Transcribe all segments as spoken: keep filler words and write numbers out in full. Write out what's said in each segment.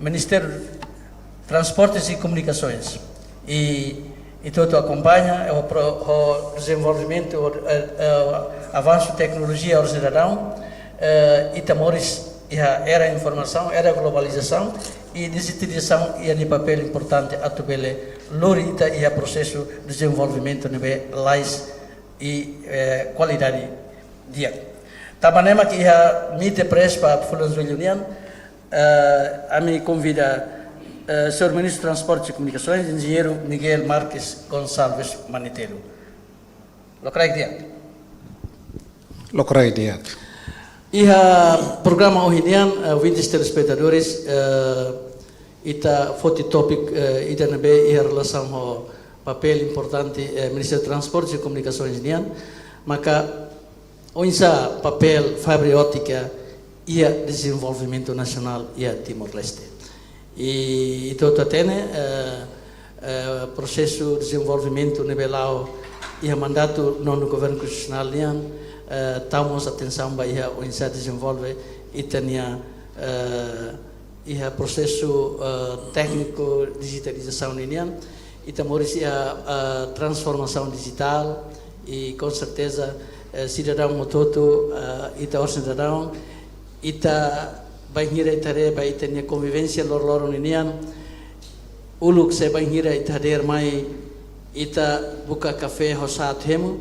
Ministériu Transportes e Comunicações. I, i ita hotu akompaña, eh, ho pro-, ho dezenvolvimentu, ho, eh, eh, avansu teknolojia horisehik daudaun, eh, ita moris iha era informasaun, era globalizasaun, i dijitalizasaun iha nia papél importante atu bele lori ita iha prosesu dezenvolvimentu ne'ebé lalais i, eh, kualidade di'ak. Tanba ne'e mak iha Meet the Press ba fulan Jullu nian, eh, ami konvida, eh, Señór Ministru Transportes e Comunicações, Enjeñeiru Miguel Marques Gonçalves Manitelu. Lokraik di'ak. Lokraik di'ak. Iha programa ohin nian, eh, ouvintes telespetadores, eh, ita foti tópiku, eh, ida ne'ebé iha relasaun ho papél importante, eh, Ministériu Transportes e Comunicações nian, maka oinsá papél fibra óptika iha dezenvolvimentu nasionál iha Timor-Leste. I ita hotu hatene, eh, eh, prosesu dezenvolvimentu ne'ebé la'o iha mandatu nonu governu konstitusionál nian, eh, tau mós atensaun ba iha oinsá dezenvolve ita-nia, eh, iha prosesu, eh, tékniku dijitalizasaun nian, ita moris iha, eh, transformasaun dijitál, i com certeza, eh, sidadaun hotu-hotu, eh, ita horisehik daudaun, ita bainhira ita haree ba ita-nia konvivénsia loroloron ninian, uluk se bainhira ita hadeer mai, ita buka kafé ho sá atu hemu,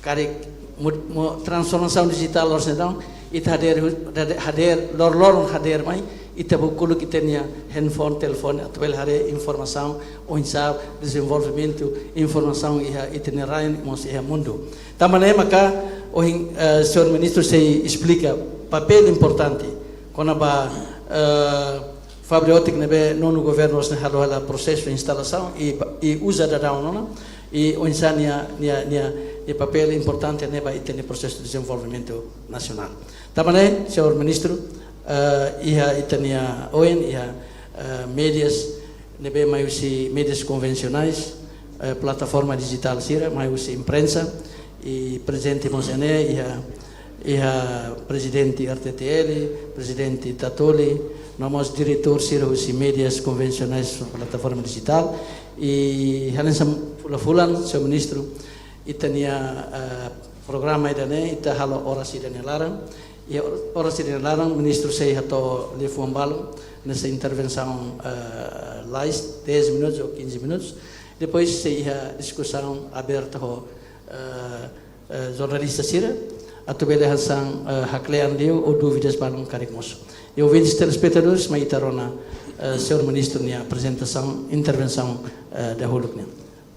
karik mo-, mo-, transformasaun dijitál horisehik daudaun, ita hadeer hu-, hadeer, hadeer loroloron hadeer mai, ita buka uluk ita-nia handphone, telefone, atu bele haree informasaun, oinsá dezenvolvimentu, informasaun iha ita-nia rain, mós iha mundu. Tanba ne'e maka ohin, eh, Señór Ministru sei esplika papél importante kona-ba, eh, fibra óptika ne'ebé nonu governu horisehik halo hela prosesu instalasaun i, i uza daudaun ona, i oinsá nia, nia, nia, nia papél importante ne'e ba ita-nia prosesu dezenvolvimentu nasionál. Tanba ne'e, Señór Ministru, eh, iha ita-nia oin, iha, eh, médias ne'ebé mai husi médias konvensionais, eh, plataforma dijitál sira, mai husi imprensa, i prezente mós iha ne'e, iha, iha prezidente R T T L, prezidente Tatoli, no mós diretór sira husi médias konvensionais, plataforma dijitál, i hanesan fulan-fulan, Señór Ministru, ita-nia, eh, programa ida-ne'e, ita halo oras ida-ne'e laran, i oras ida-ne'e laran, Ministru sei hato'o liafuan balun, hanesan intervensaun, eh, lalais, dez minutos ou quinze minutos. Depois sei iha diskusaun aberta ho, eh, eh, jornalista sira, atu bele hanesan, eh, haklean liu ou dúvidas balun karik mosu. I ouvintes telespetadores, mai ita rona, eh, Señór Ministru nia aprezentasaun, intervensaun, eh, dahuluk nian.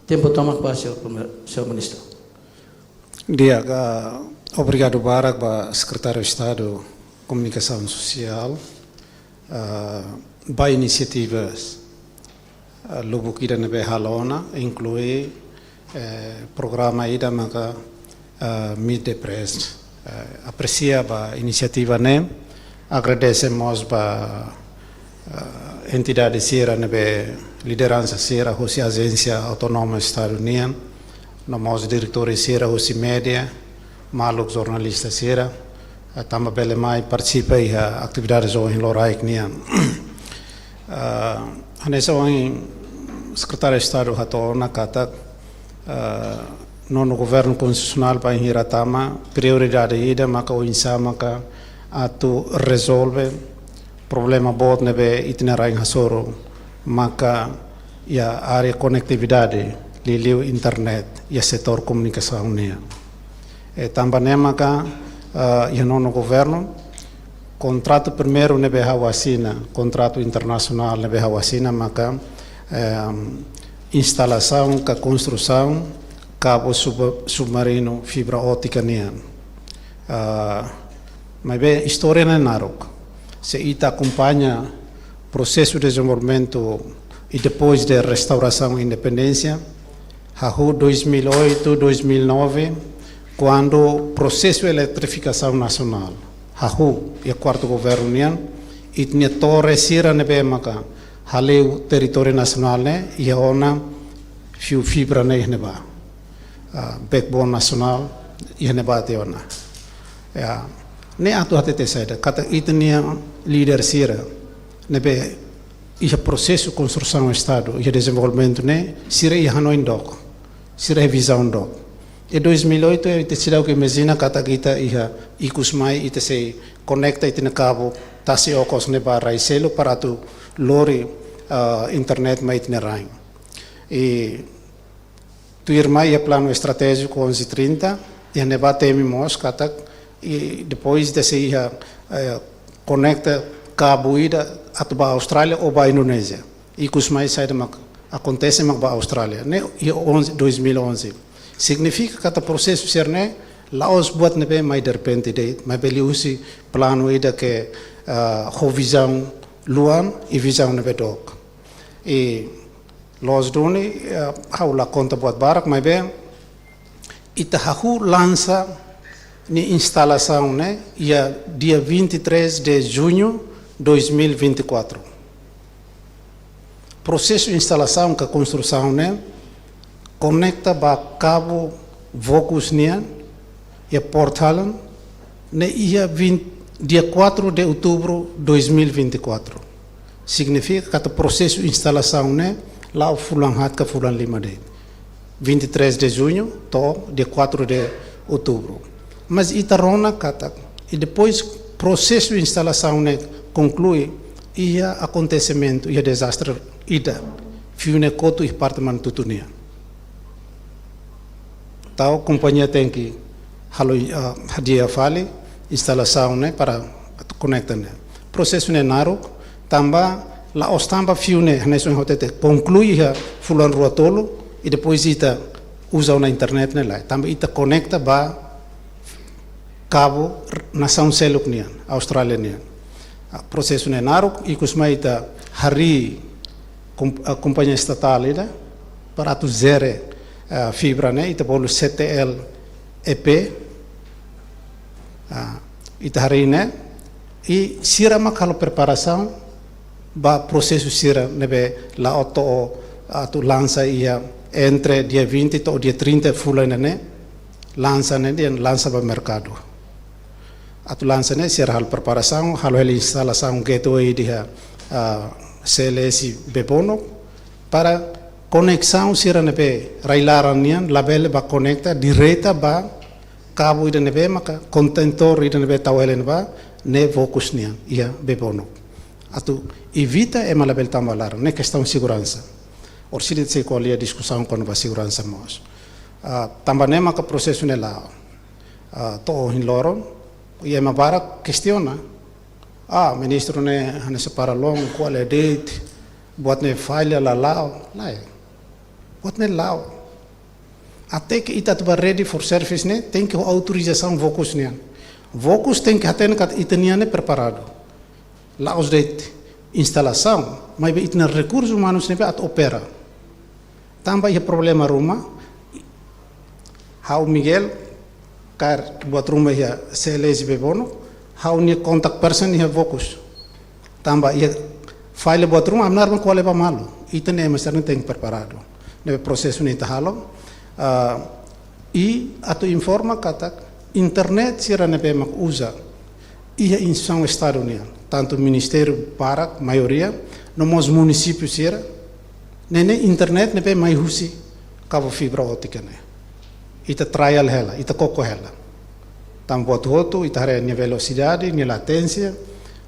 Tempu tomak ba Señór Primeir-, Señór Ministru. Di'ak, ah, obrigadu barak ba Sekretáriu Estadu Komunikasaun Sosiál, ah, ba inisiativas, ah, lubuk ida ne'ebé halo ona, inklui, eh, programa ida maka, ah, Meet the Press. Eh, apresia ba inisiativa ne'e, agradese mós ba, eh, entidade sira ne'ebé lideransa sira husi Ajénsia Autonómiku Estadu nian, no mós diretór sira husi média, maluk jornalista sira, eh, tanba bele mai partisipa iha atividades ohin loraik nian. Eh, hanesan ohin Sekretáriu Estadu hato'o ona katak, eh, nonu governu konstitusionál bainhira tama, prioridade ida maka oinsá maka atu rezolve problema boot ne'ebé ita-nia rain hasoru, maka iha área konektividade, liuliu internet, iha setór komunikasaun nian. I tanba ne'e maka, eh, iha nonu governu, kontratu primeiru ne'ebé ha'u asina, kontratu internasionál ne'ebé ha'u asina maka, em, instalasaun ka konstrusaun kabu sub-, submarinu fibra óptika nian. Ah, maibé istória ne'e naruk. Se ita akompaña prosesu dezenvolvimentu i depois de restaurasaun independénsia, hahú dois mil e oito, dois mil e nove, kuandu prosesu eletrifikasaun nasionál, hahú iha kuartu governu nian, ita-nia torre sira ne'ebé maka haleu territóriu nasionál ne'e, iha ona fiu fibra ne'e iha ne'ebá. Ah, backbone nasionál iha ne'ebá tiha ona. Ya, ne'e atu hatete saida, katak ita-nia líder sira ne'ebé iha prosesu konstrusaun Estadu, iha dezenvolvimentu ne'e, sira iha hanoin dook, sira iha vizaun dook. Iha dois mil e oito, ita seidauk imajina katak ita iha ikus mai, ita sei konekta ita-nia kabu tasi okos ne'e ba rai seluk para atu lori, ah, internet mai ita-nia rain. I tuirmai iha planu estratéjiku onze trinta, iha ne'ebá temi mós katak, i depois ita sei iha, eh, konekta kabu ida atu ba Austrália ou ba Indonézia. Ikus mai saida mak akontese mak ba Austrália. Ne'e iha onze, dois mil e onze. Signifika katak prosesu sira-ne'e la'ós buat ne'ebé mai derrepente de'it, maibé liuhusi planu ida ke, ah, ho vizaun luan i vizaun ne'ebé dook. I loos duni, eh, ha'u la konta buat barak, maibé ita hahú lansa nia instalasaun ne'e iha dia vinte e três de junho dois mil e vinte e quatro. Prosesu instalasaun ka konstrusaun ne'e konekta ba kabu Vocus nian iha Port Helen ne'e iha vinte, dia quatro de outubro dois mil e vinte e quatro. Signifika katak prosesu instalasaun ne'e la'o fulan haat ka fulan lima de'it. Vinte e três de junho to'o dia quatro de outubro. Mas ita rona katak, i depois prosesu instalasaun ne'e konklui, iha akontesimentu, iha dezastre ida, fiu ne'e kotu iha parte Manatutu nian. Entaun kompañia tenke halo, ah, hadi'a fali instalasaun ne'e para atu konekta ne'e. Prosesu ne'e naruk, tanba la'ós tanba fiu ne'e, hanesan ohin ha'u hatete, konklui iha fulan rua tolu, i depois ita uza ona internet ne'e lae. Tanba ita konekta ba kabu nasaun seluk nian, Austrália nian. Ah, prosesu ne'e naruk, ikus mai ita harii kom-, ah, kompañia estatál ida para atu jere, ah, fibra ne'e, ita bolu C T L E P. Ah, ita harii ne'e, i sira mak halo preparasaun ba prosesu sira ne'ebé la'o to'o atu lansa iha entre dia vinte to'o dia trinta fulan ida-ne'e, lansa ne'e dehan lansa ba merkadu. Atu lansa ne'e sira halo preparasaun, halo hela instalasaun gateway iha, ah, C L S Bebonuk, para koneksaun sira ne'ebé rai-laran nian labele bá konekta direta ba kabu ida ne'ebé maka kontentór ida ne'ebé tau hela ne'ebá, ne'e Vocus nian iha Bebonuk. Atu evita ema labele tama ba laran, ne'e kestaun seguransa. Orsida sei ko'alia diskusaun kona-ba seguransa mós. Ah, tanba ne'e maka prosesu ne'e la'o. Ah, to'o ohin loron, i ema barak kestiona. Ah, ministru ne'e hanesan para loon, ko'alia de'it, buat ne'e falla la la'o, lae. Buat ne'e la'o. Até ke ita atu bá ready for service ne'e, tenke ho autorizasaun Vocus nian. Vocus tenke hatene katak ita-nian ne'e preparadu. La'ós de'it instalasaun, maibé ita-nia rekursus umanus ne'ebé atu opera. Tanba iha problema ruma, ha'u Miguel, kaer buat ruma iha C L S Bebonuk, ha'u-nia contact person iha Vocus. Tanba iha falla buat ruma, ami na'in-rua ko'alia ba malu. Ita-nia ema sira-ne'e tenke preparadu. Ne'e prosesu ne'e ita halo. Ah, i atu informa katak internet sira ne'ebé mak uza iha instituisaun Estadu nian, tantu ministériu barak, maioria, no mós munisípiu sira, ne'e ne'e internet ne'ebé mai husi kabu fibra ótika ne'e. Ita trial hela, ita koko hela. Tanba buat hotu, ita haree nia velosidade, nia laténsia,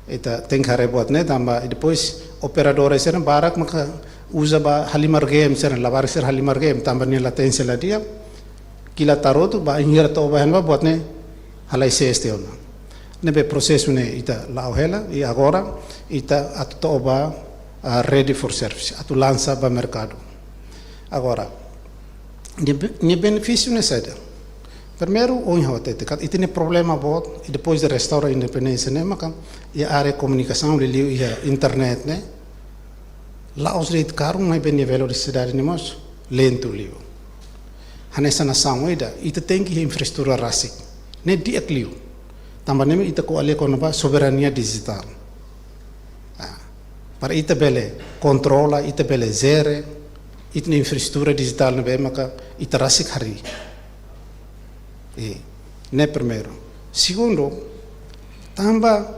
ita tenke haree buat ne'e, tanba, i depois operadór sira barak maka uza ba halimar game sira, labarik sira halimar game, tanba nia laténsia la di'ak, kilat tarutu, bainhira to'o ba iha ne'ebá buat ne'e halai sees tiha ona. Ne'ebé prosesu ne'e ita la'o hela, i agora ita atu to'o ba, ah, ready for service, atu lansa ba merkadu. Agora, nia be-, nia benefísiu ne'e saida? Primeiru, ohin ha'u hatete katak ita-nia problema boot, i depois de restaura independénsia ne'e, maka iha área komunikasaun liuliu iha internet ne'e, la'ós de'it karun, maibé nia velosidade ne'e mós lentu liu. Hanesan nasaun ida, ita tenke iha infraestrutura rasik. Ne'e di'ak liu. Tanba ne'e mak ita ko'alia kona-ba soberania dijitál. Ah, para ita bele kontrola, ita bele jere ita-nia infraestrutura dijitál ne'ebé maka ita rasik harii. I, ne'e primeiru. Segundu, tanba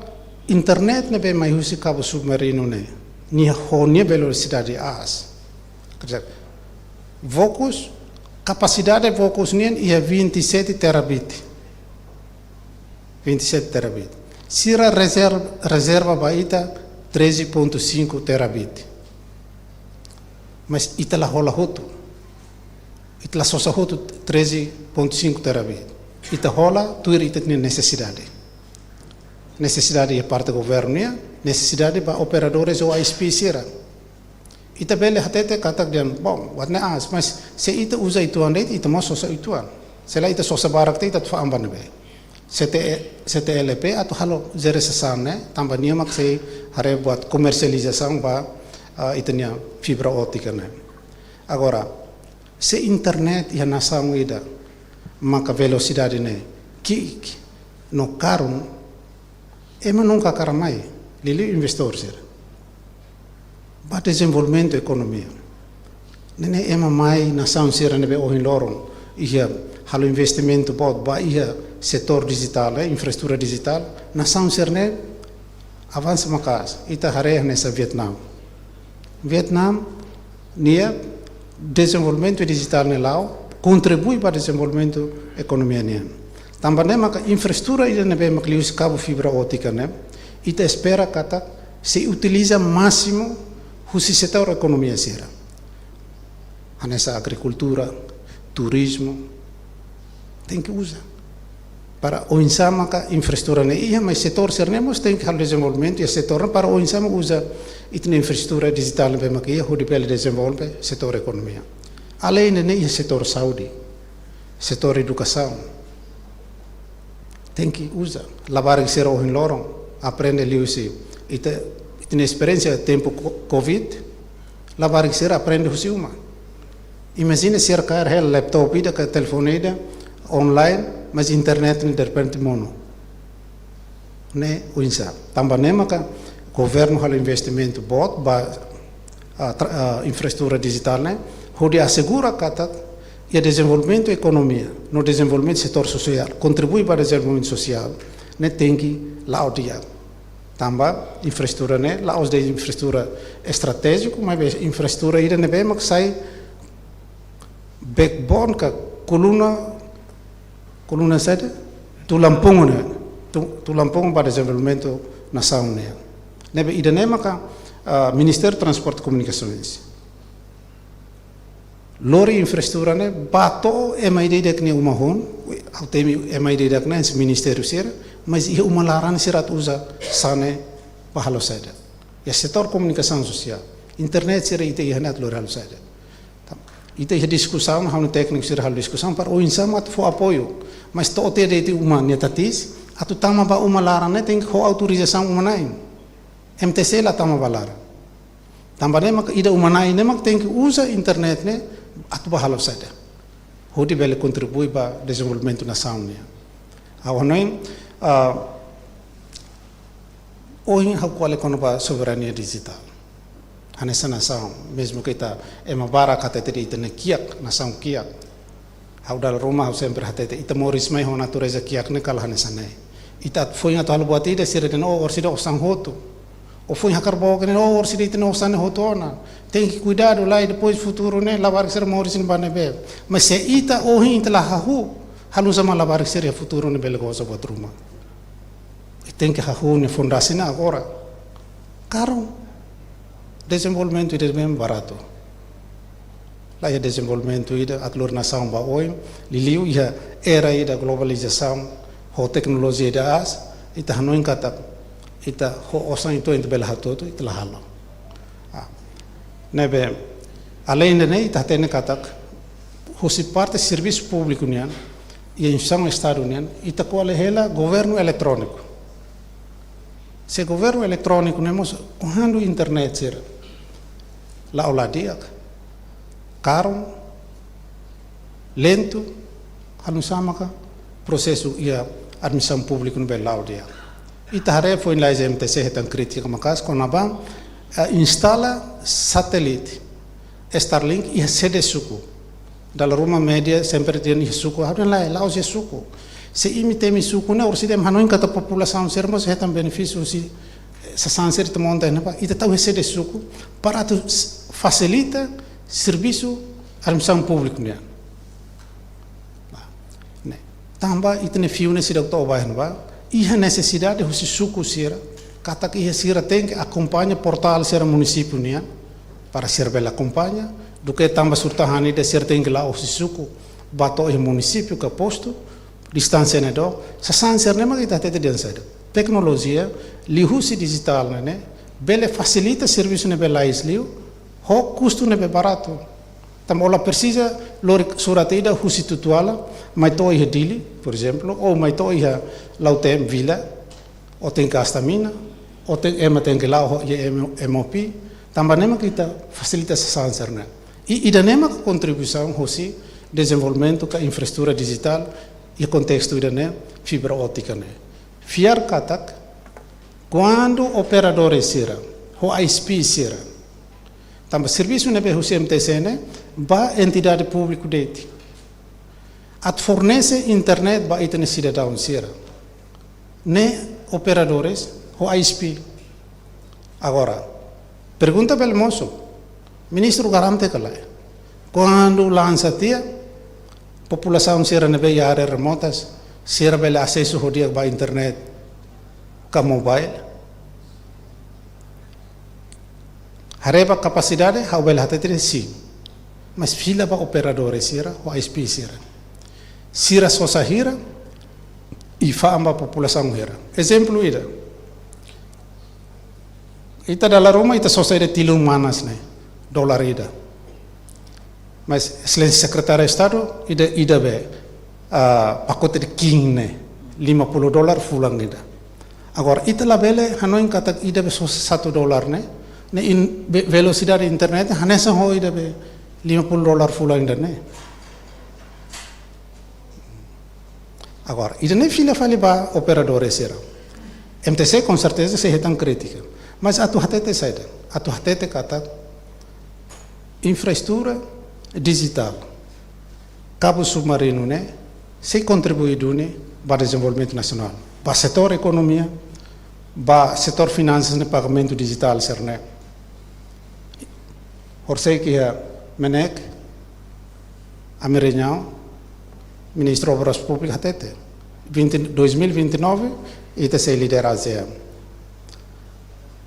internet ne'ebé mai husi kabu submarinu ne'e, nia ho nia velosidade aas. Quer dizer, Vocus, kapasidade Vocus nian iha vinte e sete terabit. Vinte e sete terabit. Sira rezerva, rezerva ba ita treze ponto cinco terabit. Mas ita la hola hotu. Ita la sosa hotu treze ponto cinco terabit. Ita hola tuir ita-nia nesesidade. Nesesidade iha parte governu nian, nesesidade ba operadores ou I S P sira. Ita bele hatete katak dehan, bom, buat ne'e aas, mas se ita uza uitoan de'it, ita mós sosa uitoan. Se lae ita sosa barak de'it, ita atu fa'an ba ne'ebé. C T E, C T L P atu halo jere sasán ne'e, tanba nia mak sei haree buat komersializasaun ba, ah, ita-nia fibra ótika ne'e. Agora, se internet iha nasaun ida maka velosidade ne'e ki'ik no karun, ema nunka hakarak mai, liuliu investidór sira, ba dezenvolvimentu ekonomia. Ne'e ne'e ema mai, nasaun sira ne'ebé ohin loron iha halo investimentu boot ba iha setór dijitál, eh, infraestrutura dijitál, nasaun sira-ne'e avansa maka'as. Ita haree hanesan Vietnam. Vietnam nia dezenvolvimentu dijitál ne'e la'o kontribui ba dezenvolvimentu ekonomia nian. Tanba ne'e maka infraestrutura ida ne'ebé mak liuhusi kabu fibra ótika ne'e, ita espera katak sei utiliza másimu husi setór ekonomia sira. Hanesan agrikultura, turizmu, tenke uza. Para oinsá maka infraestrutura ne'e iha, mas setór sira-ne'e mós tenke halo dezenvolvimentu iha setór ne'e para oinsá mak uza ita-nia infraestrutura dijitál ne'ebé mak iha hodi bele dezenvolve setór ekonomia. Aleinde ne'e iha setór saúde, setór edukasaun. Tenke uza. Labarik sira ohin loron aprende liuhusi ita, ita-nia esperiénsia tempu co-, covid, labarik sira aprende husi uma. Imajina sira kaer hela laptop ida ka telefone ida online, mas internet ne'e derrepente monu. Ne'e oinsá. Tanba ne'e maka governu halo investimentu boot ba, ah, tra-, ah, infraestrutura dijitál ne'e, hodi asegura katak iha dezenvolvimentu ekonomia no dezenvolvimentu setór sosiál, kontribui ba dezenvolvimentu sosiál, ne'e tenke la'o di'ak. Tanba infraestrutura ne'e la'ós de'it infraestrutura estratéjiku, maibé infraestrutura ida ne'ebé mak sai backbone ka koluna, koluna saida, tulang punggung ne'e, tu-, tulang punggung ba dezenvolvimentu nasaun ne'e. Ne'ebé ida-ne'e maka, ah, Ministériu Transporte e Komunikasoens lori infraestrutura ne'e ba to'o ema ida-idak nia uma hun, ha'u temi ema ida-idak ne'e husi ministériu sira, mas iha uma laran sira atu uza sasán ne'e ba halo saida. Iha setór komunikasaun sosiál, internet sira ita iha ne'e atu lori halo saida. Ita iha diskusaun, ha'u-nia tékniku sira halo diskusaun para oinsá mak atu fó apoiu. Mas to'o tiha de'it uma nia tatis, atu tama ba uma laran ne'e tenke ho autorizasaun uma-na'in. M T C la tama ba laran. Tanba ne'e maka ida uma-na'in ne'e mak tenke uza internet ne'e atu ba halo saida. Hodi bele kontribui ba dezenvolvimentu nasaun nian. Ha'u hanoin, ah, ohin ha'u ko'alia kona-ba soberania dijitál. Hanesan nasaun, mezmu ke ita ema barak hatete dehan ita ne'e kiak, nasaun kiak. Ha'u dala ruma ha'u sempre hatete, ita moris mai ho natureza kiak ne'e ka lae hanesan ne'e. Ita foin atu halo buat ida sira dehan, oh, orsida osan hotu. Ou foin hakarak book ne'e, oh, orsida ita-nia osan ne'e hotu ona. Tenke kuidadu lai, depois futuru ne'e labarik sira moris ba ne'ebé. Mas se ita ohin ita la hahú, halo oinsá mak labarik sira iha futuru ne'e bele goza buat ruma. Tenke hahú nia fondasi ne'e agora. Karun, dezenvolvimentu ida ne'ebé baratu. La iha dezenvolvimentu ida atu lori nasaun ba oin, liuliu iha era ida globalizasaun, ho teknolojia ida aas, ita hanoin katak, ita ho osan uitoan ita bele hatutu, ita la halo. Ah, ne'ebé, aleinde ne'e ita hatene katak, husi parte servisu públiku nian, iha instituisaun Estadu nian, ita ko'alia hela governu eletróniku. Se governu eletróniku ne'e mós, kuandu internet sira la'o la di'ak, karun, lentu, halo oinsá maka prosesu iha administrasaun públiku ne'e bele la'o di'ak. Ita haree foin lalais M T C hetan krítika maka'as kona-ba, eh, instala satélite Starlink iha sede suku. Dala ruma média sempre dehan iha suku, ha'u dehan lae, la'ós iha suku. Se imi temi suku ne'e, orsida imi hanoin katak populasaun sira mós hetan benefísiu husi, eh, sasán sira ita monta ne'ebá, ita tau husi sede suku para atu s-, fasilita servisu administrasaun públiku nian. Ba, ne'e. Tanba ita-nia fiu ne'e seidauk to'o ba iha ne'ebá, iha nesesidade husi suku sira, katak iha sira tenke akompaña portál sira munisípiu nian, para sira bele akompaña, duké tanba surta han ida sira tenke la'o husi suku ba to'o iha munisípiu ka postu, distánsia ne'e dook, sasán sira-ne'e mak ita hatete dehan saida. Teknolojia, liuhusi dijitál ne'e, bele fasilita servisu ne'ebé lalais liu, ho kustu ne'ebé baratu. Tanba ó la presiza lori surat ida husi Tutuala, mai to'o iha Dili, por ezemplu, ou mai to'o iha Lautem Vila, ó tenke gasta mina, ó tenke, ema tenke la'o ho iha M-, M O P, tanba ne'e mak ita fasilita sasán sira-ne'e. I ida-ne'e mak kontribuisaun hosi dezenvolvimentu ka infraestrutura dijitál iha kontestu ida-ne'e, fibra ótika ne'e. Fiar katak, kuandu operadór sira, ho I S P sira, tanba servisu ne'ebé husi M T C ne'e, ba entidade públiku de'it. Atu fornese internet ba ita-nia sidadaun sira. Ne'e operadores ho I S P. Agora, pergunta bele mosu, ministru garante ka lae? Kuandu lansa tiha, populasaun sira ne'ebé iha área remotas, sira bele asesu ho di'ak ba internet ka mobile? Haree ba kapasidade, ha'u bele hatete dehan sin. Mas fila ba operadores sira, ho I S P sira. Sira sosa hira, i fa'an ba populasaun hira. Ezemplu ida. Ita dala ruma ita sosa ida tilun manas ne'e, dolar ida. Mas, Exelénsia Sekretáriu Estadu, ida, ida be, ah, pakote de king ne'e, lima puluh dolar fulan ida. Agora, ita labele hanoin katak ida be sosa satu dolar ne'e, ne'e in-, be-, velosidade internet, hanesan ho ida be lima puluh dolar fulan ida ne'e. Agora, ida-ne'e fila fali ba operadores sira. M T C, com certeza, sei hetan krítika. Mas atu hatete saida? Atu hatete katak infraestrutura dijitál, kabu submarinu ne'e, sei kontribui duni ba dezenvolvimentu nasionál. Ba setór ekonomia, ba setór finansas ne'e pagamentu dijitál sira-ne'e. Horisehik iha MNEK, ami reuniaun, Ministru Obras Públikas hatete. Vinte, dois mil e vinte e nove, ita sei lidera ASEAN.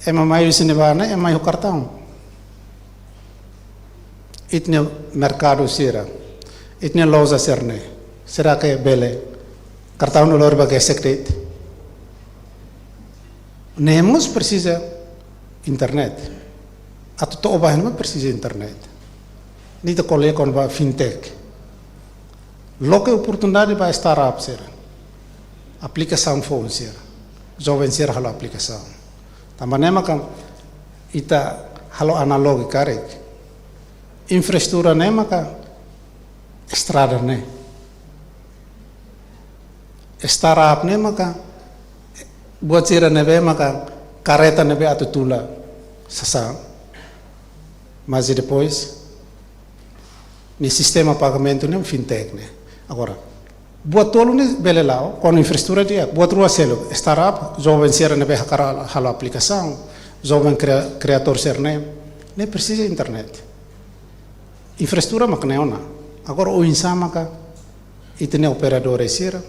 Ema mai husi ne'ebá ne'e, ema mai ho kartaun. Ita-nia merkadu sira, ita-nia loja sira-ne'e, será que bele kartaun ne'e lori ba gesek de'it? Ne'e mós presiza internet. Atu to'o ba iha ne'ebá presiza internet. Ne'e ita ko'alia kona-ba fintech. Loke oportunidade ba startup sira. Aplikasaun foun sira. Joven sira halo aplikasaun. Tanba ne'e maka ita halo analogi karik. Infraestrutura ne'e maka estrada ne'e. Startup ne'e maka buat sira ne'ebé maka karreta ne'ebé atu tula sasán. Mas e depois, ne'e sistema pagamentu ne'e fintech ne'e. Agora, buat tolu ne'e bele la'o, kuandu infraestrutura di'ak, buat rua seluk, startup, joven sira ne'ebé hakarak halo aplikasaun, joven kria-, kriadór sira-ne'e, ne'e presiza internet. Infraestrutura mak ne'e ona. Agora oinsá maka ita-nia operadores sira,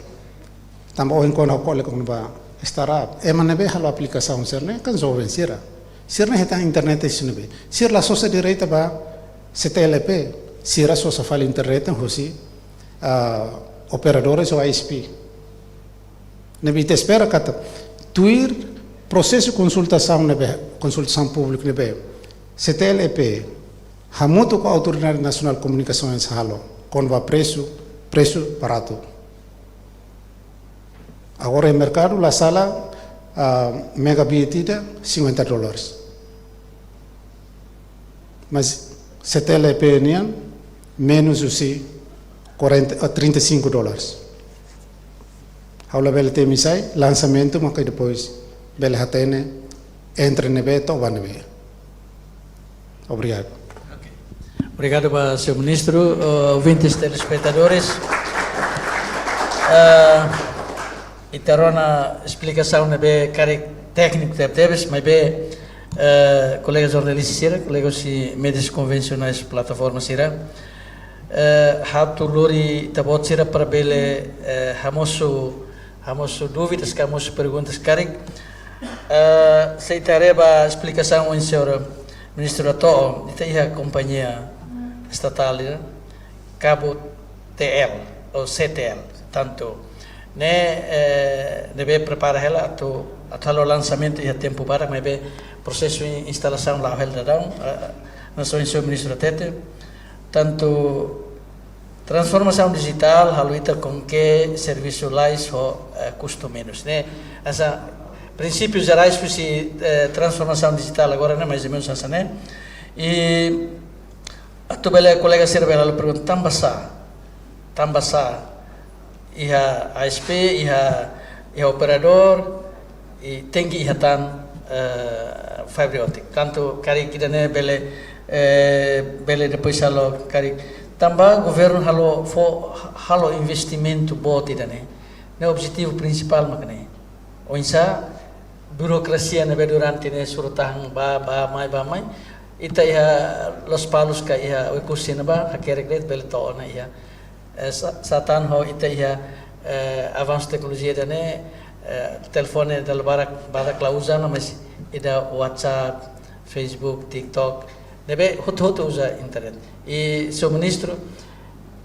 tanba ohin kuandu ha'u ko'alia kona-ba startup, ema ne'ebé halo aplikasaun sira-ne'e kan joven sira. Sira-ne'e hetan internet husi ne'ebé? Sira la sosa direta ba C T L P, sira sosa fali internet husi, ah, operadores ou I S P. Ne'ebé ita espera katak tuir prosesu konsultasaun ne'ebé, konsultasaun públika ne'ebé C T L P hamutuk ho Autoridade Nasionál Komunikasoens halo, kona-ba presu, presu baratu. Agora iha merkadu la sala, ah, megabit ida cinquenta dólares. Mas C T L P nian menus husi quarenta, ah, trinta e cinco dólares. Ha'u labele temi sai, lansamentu maka depois bele hatene entre ne'ebé to'o ba ne'ebé. Obrigadu. Ok. Obrigadu ba señór ministru, eh, ouvintes, telespetadores. Eh, ita rona esplikasaun ne'ebé karik tékniku tebetebes, maibé, eh, kolega jornalista sira, kolega husi médias konvensionais, plataforma sira, eh, ha'u atu lori ita-boot sira para bele, eh, hamosu, hamosu dúvidas, ka hamosu perguntas karik. Eh, se ita haree ba esplikasaun ohin señór Ministru hato'o, ita iha kompañia estatál, eh, Cabo T L ou C T L, tantu ne'e, eh, ne'ebé prepara hela atu, atu halo lansamentu iha tempu badak, maibé prosesu in-, instalasaun la'o hela daudaun, eh, hanesan ohin señór Ministru hatete, tantu transformasaun dijitál halo ita konke servisu lais ho, eh, kustu menus, ne'e. Hanesan prinsípius jerais husi, eh, transformasaun dijitál agora ne'e mais ou menus hanesan ne'e. I atu bele kolega sira bele halo pergunta tanba sá, tanba sá iha I S P, iha, iha operadór, i tenke iha tan, eh, fibra óptika. Tantu karik ida-ne'e bele, eh, bele depois halo karik. Tanba governu halo fó, halo investimentu boot ida-ne'e. Ne'e objetivu prinsipál mak ne'e. Oinsá burokrasia ne'ebé durante ne'e suru tahan bá, bá mai, bá mai. Ita iha Lospalos ka iha Oekusi ne'ebá, hakerek de'it bele to'o ona iha. Eh, sa-, sá tan ho ita iha, eh, avansu teknolojia ida-ne'e, eh, telefone dala barak, barak la uza ona, mais ida WhatsApp, Facebook, TikTok, ne'ebé hotu-hotu uza internet. I señór Ministru,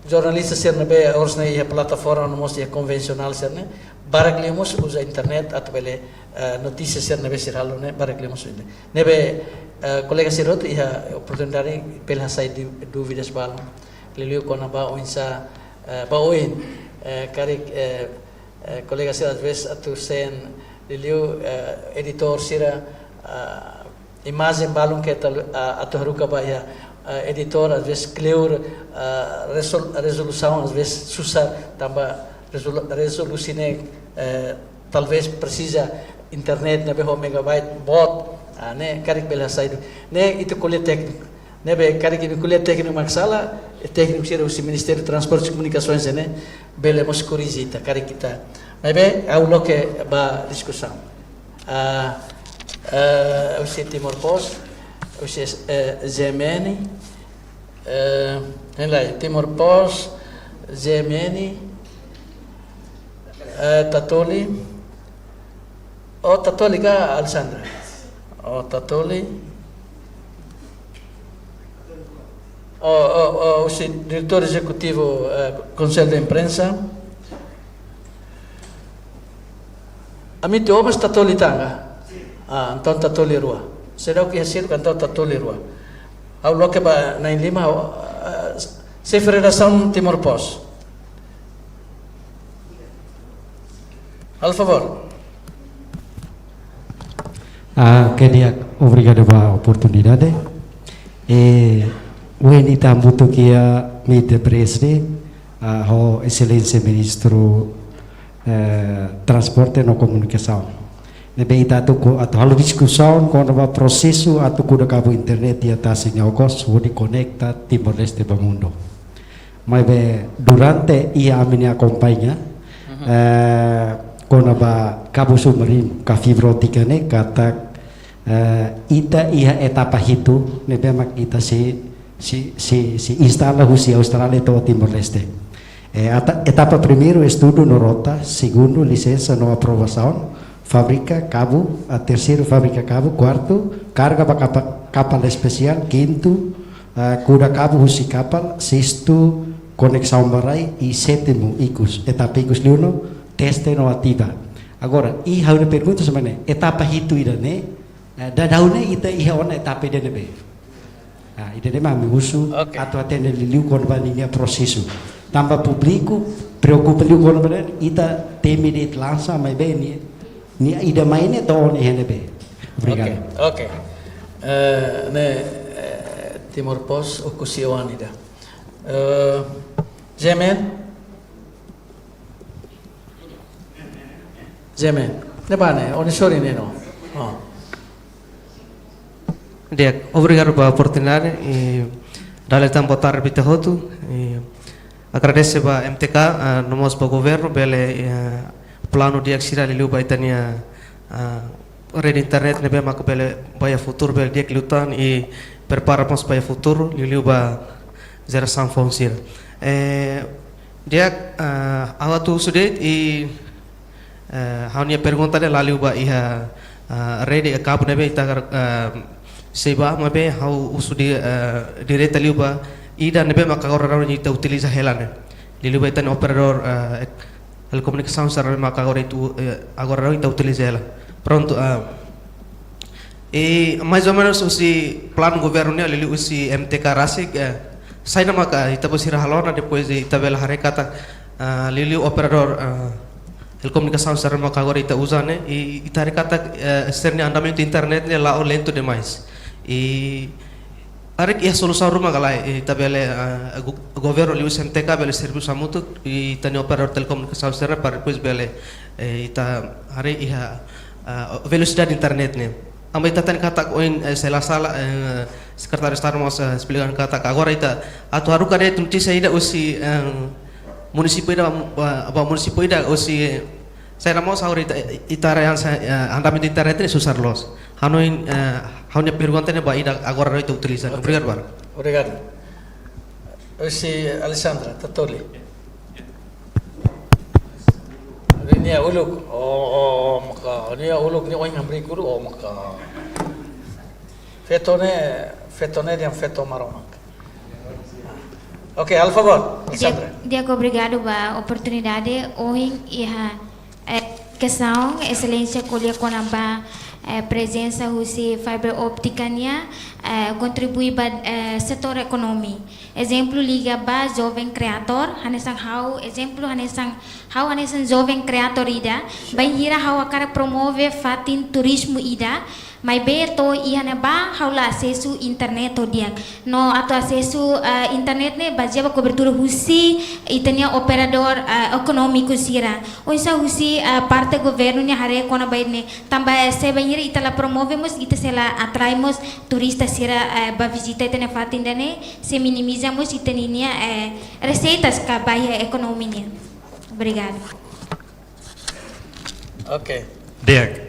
jornalista sira ne'ebé oras ne'e iha plataforma no mós iha konvensionál sira-ne'e, barak liu mós uza internet atu bele, eh, notísia sira ne'ebé sira halo ne'e, barak liu mós uza. Ne'ebé, eh, kolega sira hotu iha oportunidade bele hasai dú-, dúvidas balun. Liuliu kona-ba oinsá, eh, ba oin, eh, karik, eh, eh, kolega sira às vezes atu sente liuliu, eh, editór sira, ah, imajen balun ke tal-, ah, atu haruka ba iha, ah, editór, às vezes kleur, ah, resol-, rezolusaun às vezes susar tanba rezolu-, rezolusaun ne'e, eh, talvés presiza internet ne'ebé ho megabyte boot, ah, ne'e karik bele hasai dúvida. Ne'e ita ko'alia tékniku. Ne'ebé karik imi ko'alia tékniku mak sala, eh, tékniku sira husi Ministériu Transportes e Comunicações ne'e bele mós korrije ita, karik ita. Maibé ha'u loke ba diskusaun. Ah, eh, husi Timor Post, husi, eh, G M N, eh, hein lai, Timor Post, G M N, eh, Tatoli. Oh, Tatoli ka, Alessandra? Oh, Tatoli. Oh, oh, oh, husi diretór ezekutivu, eh, Konsellu de Imprensa. Ami atu oba Tatoli tan ka? Ah, entaun Tatoli rua. Seidauk iha sira, entaun Tatoli rua. Ha'u loke ba na'in lima, ha'u, eh, xefe redasaun Timor Post. Halo favór. Ah, oke, di'ak, obrigadu ba oportunidade. Eh, ohin ita hamutuk iha meet the press ne'e, ah, ho Exelénsia Ministru, eh, Transporte no Komunikasaun. Ne'ebé ita atu ko-, atu halo diskusaun kona-ba prosesu atu kuda kabu internet iha tasi nia okos hodi konekta Timor-Leste ba mundu. Maibé durante iha ami-nia akompaña, eh, kona-ba kabu submarinu ka fibra óptika ne'e katak, eh, ita iha etapa hitu ne'ebé mak ita sei, sei, sei, sei instala husi Austrália to'o Timor-Leste. Eh, ata-, etapa primeiru estudu no rota, segundu lisensa no aprovasaun, fábrika kabu, ah, terseiru fábrika kabu, kuartu karga ba kapa-, kapal espesiál, kintu, ah, kuda kabu husi kapal, sestu koneksaun ba rai, i sétimu ikus, etapa ikus liu no teste no ativa. Agora, i ha'u-nia pergunta hanesan ne'e, etapa hitu ida-ne'e, eh, daudaun ne'e ita iha ona etapa ida ne'ebé? Ah, ida-ne'e mak ami husu, oke, atu hatene liuliu kona-ba ninia prosesu. Tanba públiku preokupa liu kona-ba ne'e, ita temi de'it lansa, maibé nia, nia ida mai ne'e to'o ona iha ne'ebé. Obrigadu. Oke, oke. Eh, ne'e, eh, Timor Post, Oekusi oan ida. Eh, G M N? G M N. Ne'ebá ne'e, ó-nia sorin ne'e no. Oh. Di'ak, obrigadu ba oportunidade, i dala ida tan boa tarde ba ita hotu, i agradese ba M T K, ah, no mós ba governu, bele, eh, planu di'ak sira liuliu ba ita-nia, ah, rede internet ne'ebé maka bele ba iha futuru bele di'ak liután i prepara mós ba iha futuru liuliu ba jerasaun foun sira. Eh, di'ak, ah, ha'u atu husu de'it i, eh, ha'u-nia pergunta ne'e la liu ba iha, ah, rede ka kabu ne'ebé ita, ah, sei ba maibé ha'u husu de'it, ah, direta liu ba ida ne'ebé maka agora daudaun ita utiliza hela ne'e. Liuliu ba ita-nia operadór, ah, ek-, telekomunikasaun sira ne'ebé maka agora ita u-, eh, agora daudaun ita utiliza hela. Prontu, ah, i mais ou menus husi planu governu nian liuliu husi M T K rasik, eh, saida maka ita-boot sira halo ona depois de ita bele haree katak, ah, liuliu operadór, ah, telekomunikasaun sira ne'ebé maka agora ita uza ne'e, i ita haree katak, eh, sira-nia andamentu internet ne'e la'o lentu demais. I haree iha solusaun ruma ka lae, eh, ita bele, ah, go-, governu liuhusi M T K bele servisu hamutuk i ita-nia operadór telekomunikasaun sira para depois bele, eh, ita haree iha, ah, velosidade internet ne'e. Tanba ita hatene katak ohin, eh, se la sala, eh, Sekretáriu Estadu mós, eh, esplika katak agora ita atu haruka de'it notísia ida husi, eh, munisípiu ida ba, ba munisípiu ida husi, eh, saida mós agora ita, ita haree hanesan, eh, andamentu internet ne'e susar loos. Hanoin, eh, ha'u-nia pergunta ne'e ba ida agora daudaun ita utiliza. Oke. Obrigadu barak. Obrigadu. Husi Alessandra Tatoli. Nia uluk, oh, oh, oh, maka, nia uluk nia oin hamriik uluk, oh, maka. Feto ne'e, feto ne'e dehan feto Maromak. Oke, halo favór, Alessandra. Di'ak, di'ak, obrigadu ba oportunidade. Ohin iha, eh, kestaun, Exelénsia ko'alia kona-ba, eh, prezensa husi fibra óptika nian, eh, kontribui ba, eh, setór ekonomia. Ezemplu liga ba joven kreatór, hanesan ha'u, ezemplu hanesan ha'u hanesan joven kreatór ida, bainhira ha'u hakarak promove fatin turizmu ida, maibé to'o iha ne'ebá ha'u la asesu internet ho di'ak. No atu asesu, eh, internet ne'e bazeia ba kobertura husi ita-nia operadór, eh, ekonómiku sira. Oinsá husi, eh, parte governu nia haree kona-ba ida-ne'e. Tanba, eh, se bainhira ita la promove mós, ita sei la atrai mós turista sira, eh, ba vizita ita-nia fatin ida-ne'e, sei minimiza mós ita-nia, eh, reseitas ka ba iha ekonomia nian. Obrigadu. Oke. Di'ak.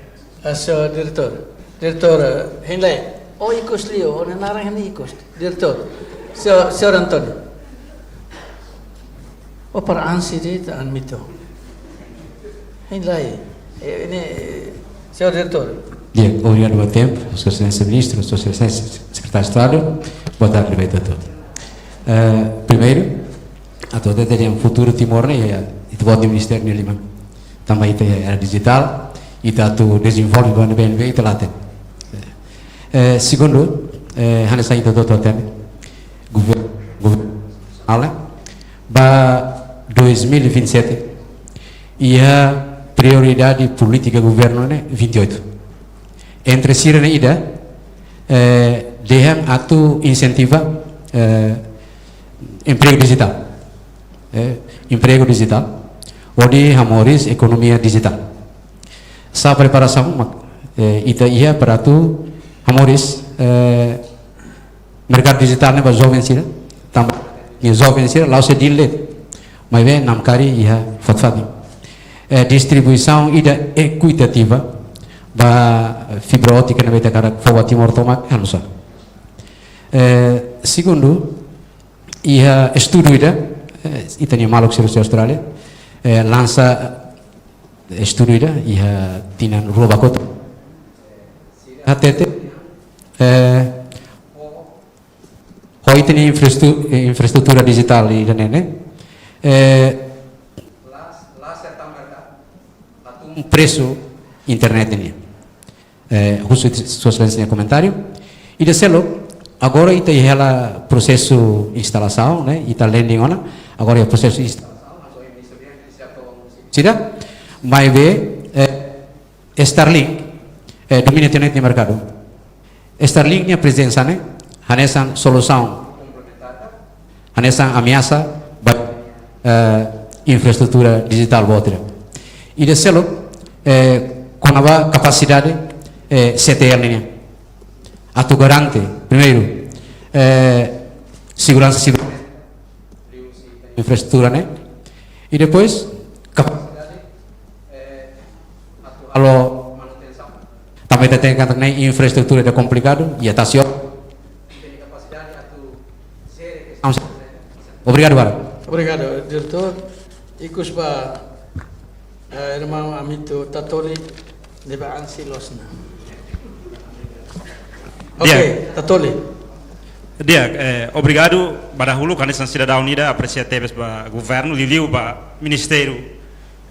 Ah, señór diretór. Diretór, eh, hein lai. Oh, ikus liu, oh, nia naran hein ikus. Diretór. Señór, señór António. Oh, para ansi de ta anmito. Hein lai. Eh, ne'e, eh, señór diretór. Di'ak, obrigadu ba tempu, Sua Exelénsia Ministru, Sua Exelénsia Sekretáriu Estadu, boa tarde ba ita hotu. Eh, primeiru, atu hatete dehan futuru Timor ne'e, eh, ita-boot nia ministériu nia liman. Tanba ita iha era dijitál, ita atu dezenvolve ba ne'ebé, ne'ebé ita la hatene. Eh, segundu, eh, hanesan ita hotu hatene, governu, governu nasionál, ba dois mil e vinte e sete, iha prioridade polítika governu ne'e vinte e oito. Entre sira-ne'e ida, eh, dehan atu insentiva, eh, empregu dijitál. Eh, empregu dijitál, hodi hamoris ekonomia dijitál. Sá preparasaun mak, eh, ita iha para atu hamoris, eh, merkadu dijitál ne'e ba joven sira, tanba joven sira la'ós de'it, maibé namkari iha fatin-fatin. Eh, distribuisaun ida ekuitativa ba fibra óptika ne'ebé ita hakarak fó ba Timor tomak, hanesan. Eh, segundu, iha estudu ida, eh, ita-nia maluk sira husi Austrália, eh, lansa estudu ida iha tinan rua ba kotuk. Hatete, eh, ho ita-nia infraestru-, eh, infraestrutura dijitál ida-ne'e, eh, presu internet nian. Eh, husu Sua Exelénsia nia komentáriu. Ida seluk, agora ita iha hela prosesu instalasaun, ne'e, ita landing ona, agora iha prosesu instalasaun. Sira, maibé, eh, Starlink, eh, domina internet nia merkadu. Starlink nia prezensa ne'e, hanesan solusaun, hanesan ameasa ba, eh, infraestrutura dijitál boot ida. Ida seluk, eh, kona-ba kapasidade, eh, C T L nian. Atu garante, primeiru, eh, seguransa siber-, infraestrutura ne'e. I depois, kapasidade, eh, atu halo manutensaun. Tanba Katak ne'e infraestrutura ida komplikadu, iha tasi. Obrigadu barak. Obrigadu, diretór. Ikus ba, eh, irmaun Amito Tatoli, ne'ebé ansi loos ona. Oke, Tatoli. Di'ak, eh, obrigadu ba dahuluk, hanesan sidadaun ida apresia tebes ba governu, liuliu ba Ministériu,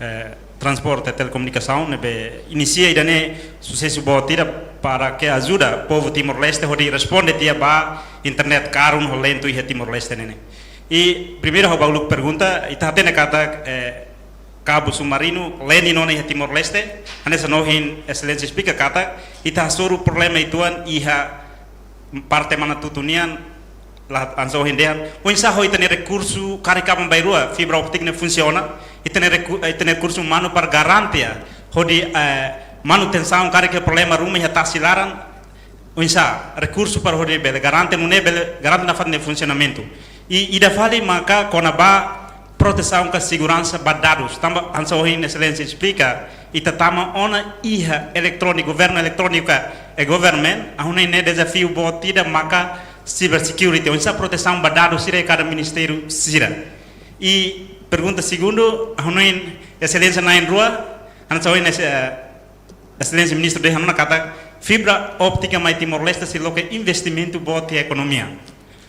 eh, Transporte Telekomunikasaun, ne'ebé inisia ida-ne'e susesu boot ida para ke ajuda povu Timor-Leste hodi responde tiha ba internet karun ho lentu iha Timor-Leste ne'e. I primeiru ha'u bá uluk pergunta, ita hatene katak, eh, kabu submarinu leni ona iha Timor-Leste, hanesan ohin Exelénsia esplika katak, ita hasoru problema uitoan iha parte Manatuto nian, la hanesan ohin dehan, oinsá ho ita-nia rekursu karik aban-bainrua fibra óptika ne'e funsiona, ita-nia reku-, ita-nia rekursu umanu para garante hodi, eh, manutensaun karik problema ruma iha tasi laran, oinsá, rekursu para hodi bele garante nune'e bele garante nafatin nia funsionamentu. I ida fali maka kona-ba protesaun ka seguransa ba dadus. Tanba hanesan ohin Exelénsia esplika, ita tama ona iha eletróniku, governu eletróniku ka e-government, ha'u hanoin ne'e dezafiu boot ida maka cyber security, oinsá protesaun ba dadus sira iha kada ministériu sira. I pergunta segundu, ha'u hanoin Exelénsia na'in-rua, hanesan ohin, eh, Exelénsia Ministru dehan ona katak fibra óptika mai Timor-Leste sei loke investimentu boot iha ekonomia.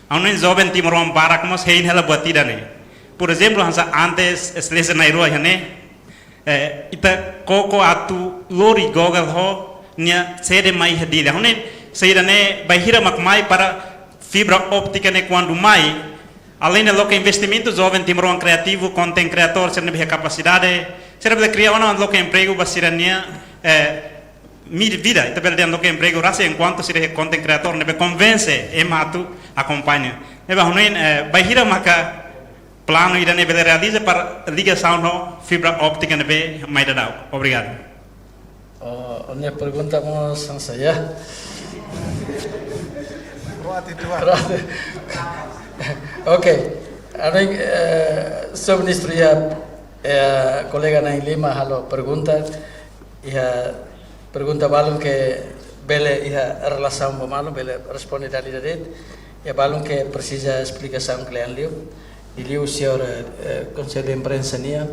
Ha'u hanoin joven timoroan barak mós hein hela buat ida-ne'e. Por ezemplu, hanesan antes Exelénsia na'in-rua iha ne'e, eh, ita koko atu lori Google ho nia sede mai iha Dili. Ha'u hanoin saida ne'e bainhira mak mai para fibra óptika ne'e kuandu mai, além de loke investimentu, joven timoroan kreativu, content creator, sira ne'ebé iha kapasidade, sira bele kria ona loke empregu ba sira-nia, eh, mi-, vida, ita bele dehan loke empregu rasik enkuantu sira iha content creator ne'ebé konvense ema atu akompaña. Ne'ebé ha'u hanoin, eh, bainhira maka planu ida-ne'e bele realiza para ligasaun ho fibra óptika ne'ebé mai daudaun. Obrigadu. Oh, ó-nia pergunta mós hanesan, ya. Kroati tuan. Kroati. Oke. Ami, eh, Señór Ministru, iha, eh, kolega na'in-lima halo pergunta, iha pergunta balun ke bele iha relasaun ba malu, bele responde dala ida de'it, iha balun ke presiza esplikasaun kle'an liu, liuliu Señór, eh, eh, Konsellu Imprensa nian,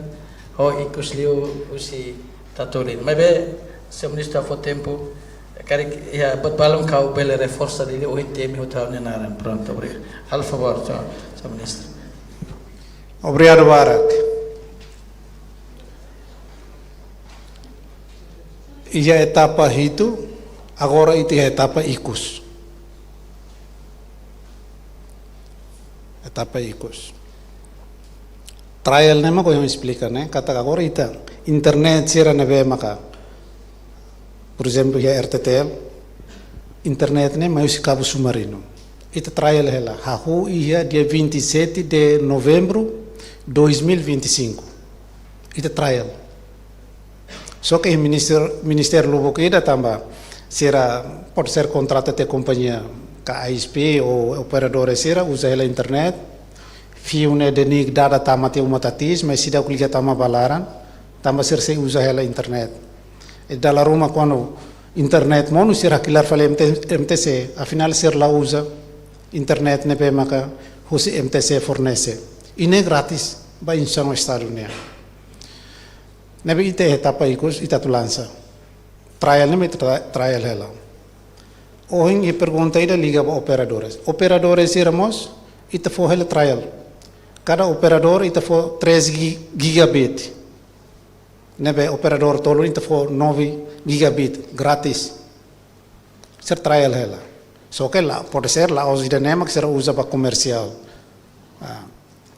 ho ikus liu husi Tatoli. Maibé, Señór Ministru fó tempu, karik iha buat balun ha'u bele reforsa dili, ohin temi hotu ha'u-nia naran. Prontu, obrigadu. Halo favór, Señór, Señór Ministru. Obrigadu barak. Iha etapa hitu, agora ita iha etapa ikus. Etapa ikus. Trial ne'e mak ohin esplika ne'e, katak agora ita internet sira ne'ebé maka, por ezemplu, iha R T T L, internet ne'e mai husi kabu submarinu. Ita trial hela, hahú iha dia vinte e sete de novembro dois mil e vinte e cinco. Ita trial. Só ke minister-, ministériu lubuk ida tanba sira pode ser kontrata tiha kompañia ka I S P ou operadór sira uza hela internet. Fiu ne'e de'it dada tama tiha uma tatis, mas seidauk liga tama ba laran, tanba sira sei uza hela internet. I dala ruma kuandu internet monu sira hakilar fali M T, M T C, afinál sira la uza internet ne'ebé maka husi M T C fornese. I ne'e grátis ba instituisaun Estadu nian. Ne'ebé ita etapa ikus ita atu lansa. Trial ne'e mak ita tra-, trial hela. Ohin iha pergunta ida liga ba operadores. Operadores sira mós ita fó hela trial. Kada operadór ita fó três gi-, gigabit. Ne'ebé operadór tolu ita fó nove gigabit grátis. Sira trial hela. Só ke la, pode ser la'ós ida-ne'e mak sira uza ba komersiál. Ah,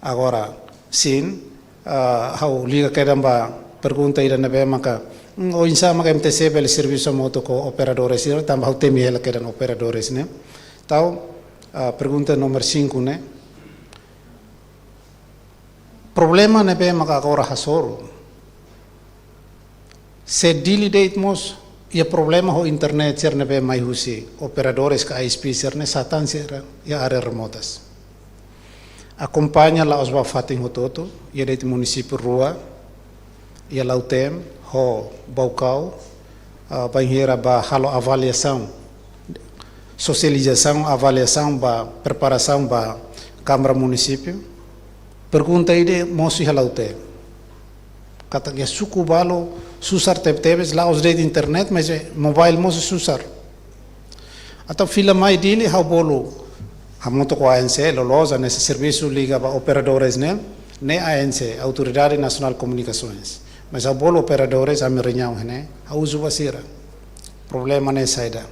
agora, sin, ah, ha'u liga kedan ba pergunta ida ne'ebé maka, hmm, oinsá maka M T C bele servisu hamutuk ho operadores sira, tanba ha'u temi hela kedan operadores ne'e. Entaun, ah, pergunta númeru cinco ne'e. Problema ne'ebé maka agora hasoru. Se Dili de'it mós iha problema ho internet sira ne'ebé mai husi operadores ka I S P sira ne'e satán sira iha área remotas. Akompaña la'ós ba fatin hotu-hotu, iha de'it munisípiu rua, iha Lautém, ho Baucau, ah, bainhira bá halo avaliasaun, sosializasaun, avaliasaun ba preparasaun ba Kámara Munisípiu. Pergunta ida mosu iha Lautém. Katak iha suku balu susar tebetebes, la'ós de'it internet, mas iha mobile mós susar. Entaun fila mai Dili ha'u bolu hamutuk ho A N C, loloos hanesan servisu liga ba operadores ne'e, ne'e A N C, Autoridade Nacional de Comunicações. Mas ha'u bolu operadores, ami reuniaun iha ne'e, ha'u husu ba sira. Problema ne'e saida?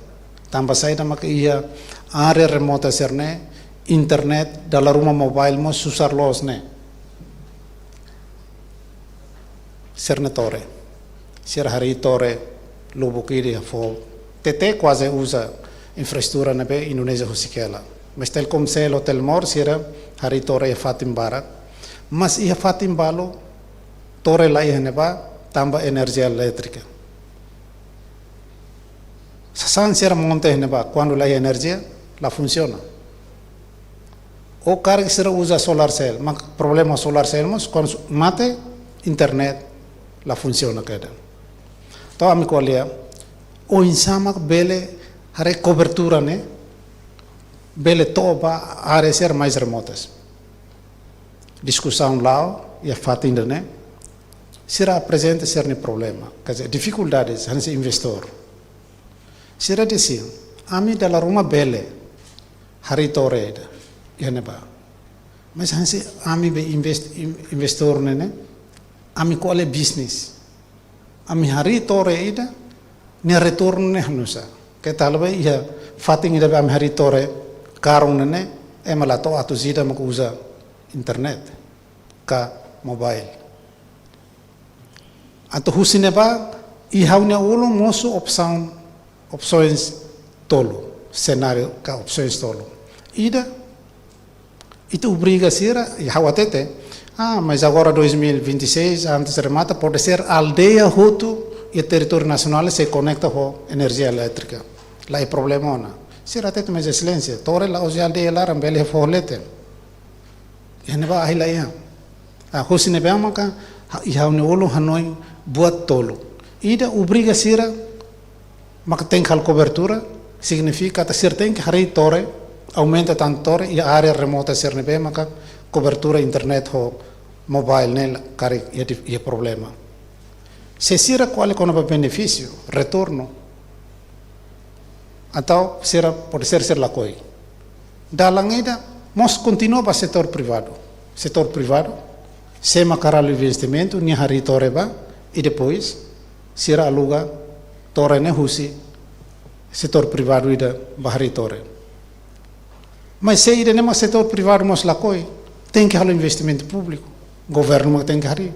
Tanba saida maka iha área remota sira-ne'e, internet, dala ruma mobile mós susar loos ne'e? Sira-nia torre. Sira harii torre lubuk ida iha foho. TT kuaze uza infraestrutura ne'ebé Indonézia husik hela. Mas Telkomcel ho Telemor sira harii torre iha fatin barak. Mas iha fatin balu torre la iha ne'ebá tanba enerjia elétrika. Sasán sira monta iha ne'ebá, kuandu la iha enerjia, la funsiona. Ou karik sira uza solar cell, mas problema solar cell mós, kuandu mate, internet la funsiona kedas. Entaun ami ko'alia, oinsá mak bele haree kobertura ne'e, bele to'o ba área sira mais remotas. Diskusaun la'o, iha fatin ida-ne'e, sira aprezenta sira-nia problema, quer dizer, difikuldades, hanesan investór. Sira dehan, ami dala ruma bele harii torre ida iha ne'ebá. Mas hanesan ami be invest-, in-, investór ne'e, ne'e, ami ko'alia bisnis. Ami harii torre ida, nia retornu ne'e hanusá? Ke talvez iha fatin ida be ami harii torre karun ne'e, ne'e, ema la to'o atus ida mak uza internet ka mobile. Entaun husi ne'ebá, iha ha'u-nia ulun mosu opsaun, opsoens tolu, senáriu ka opsoens tolu. Ida, ita obriga sira, i ha'u hatete, ah, mas agora dois mil e vinte e seis, antes remata, pode ser aldeia hotu iha territóriu nasionál sei konekta ho enerjia elétrika. La iha problema ona. Sira hatete, mas Exelénsia, torre la'ós iha aldeia laran, bele iha foho leten. Iha ne'ebá ahi la iha. Ah, husi ne'ebá maka, ha-, iha ha'u-nia ulun hanoin buat tolu. Ida obriga sira maka tenke halo kobertura, signifika katak sira tenke harii torre, aumenta tan torre, iha área remota sira ne'ebé maka kobertura internet ho mobile ne'e la karik iha dif-, iha problema. Se sira ko'alia kona-ba benefísiu, retornu, entaun sira pode ser sira lakohi. Dalan ida mós kontinua ba setór privadu. Setór privadu, sé mak halo investimentu, nia harii torre bá, i depois sira aluga torre ne'e husi setór privadu ida bá harii torre. Mas se ida-ne'e mak setór privadu mós lakohi, tenke halo investimentu públiku. Governu mak tenke harii.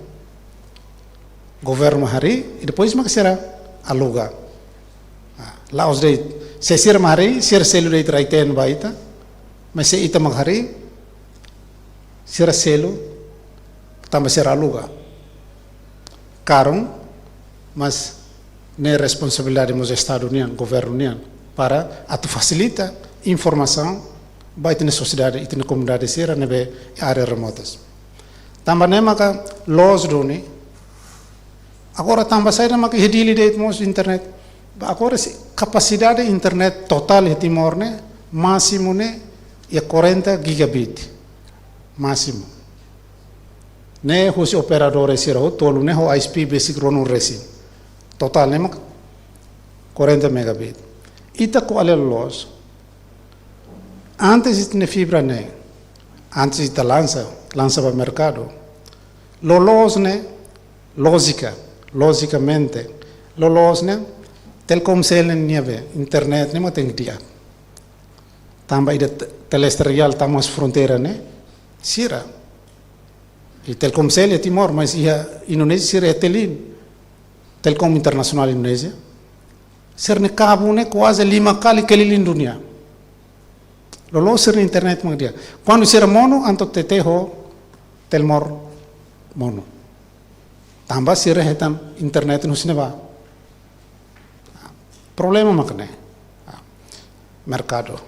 Governu mak harii, i depois mak sira aluga. Ah, la'ós de'it, se sira mak harii, sira selu de'it rai-teen ba ita, mas se ita mak harii, sira selu, tanba sira aluga. Karun, mas ne'e responsabilidade mós Estadu nian, governu nian, para atu fasilita informasaun ba ita-nia sosiedade, ita-nia komunidade sira ne'ebé área remotas. Tanba ne'e maka loos duni. Agora tanba saida maka iha Dili de'it mós internet? Ba agora sei kapasidade internet totál iha Timor ne'e, másimu ne'e, iha quarenta gigabit. Másimu. Ne'e husi operadór sira hotu tolu ne'e ho I S P besik ruanulu-resin. Totál ne'e mak quarenta megabit. Ita ko'alia loloos. Antes ita-nia fibra ne'e, antes ita lansa, lansa ba merkadu. Loloos ne'e, lójika, lojikamente, loloos ne'e, Telkomcel ne'e nia be, internet ne'e mak tenke di'ak. Tanba ida te-, telesterial tama husi fronteira ne'e, sira. I Telkomcel iha Timor, mas iha Indonézia sira iha Telin, Telkom Internasionál Indonézia. Sira-nia kabu ne'e kuaze lima kali kelilin dunia. Loloos sira-nia internet mak di'ak. Kuandu sira monu, entaun T T ho Telemor monu. Tanba sira hetan internet husi ne'ebá? Problema mak ne'e. Merkadu.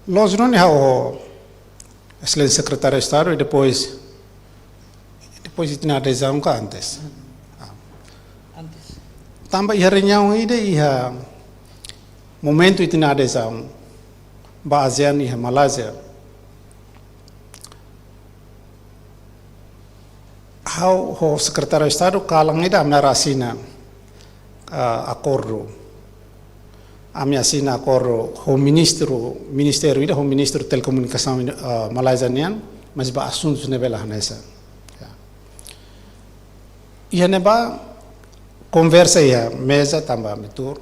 Loos duni ha'u Exelénsia Sekretáriu Estadu, i depois, depois ita-nia adezaun ka antes? Antes. Tanba iha reuniaun ida, iha momentu ita-nia adezaun ba ASEAN iha Malázia, ha'u ho Sekretáriu Estadu kalan ida ami asina, ah, akordu. Ami asina akordu ho ministru, ministériu ida, ho ministru telekomunikasaun, ah, Malázia nian, mas ba asuntu ne'ebé la hanesan. Ya. Iha ne'ebá konversa iha meza tanba ami tuur.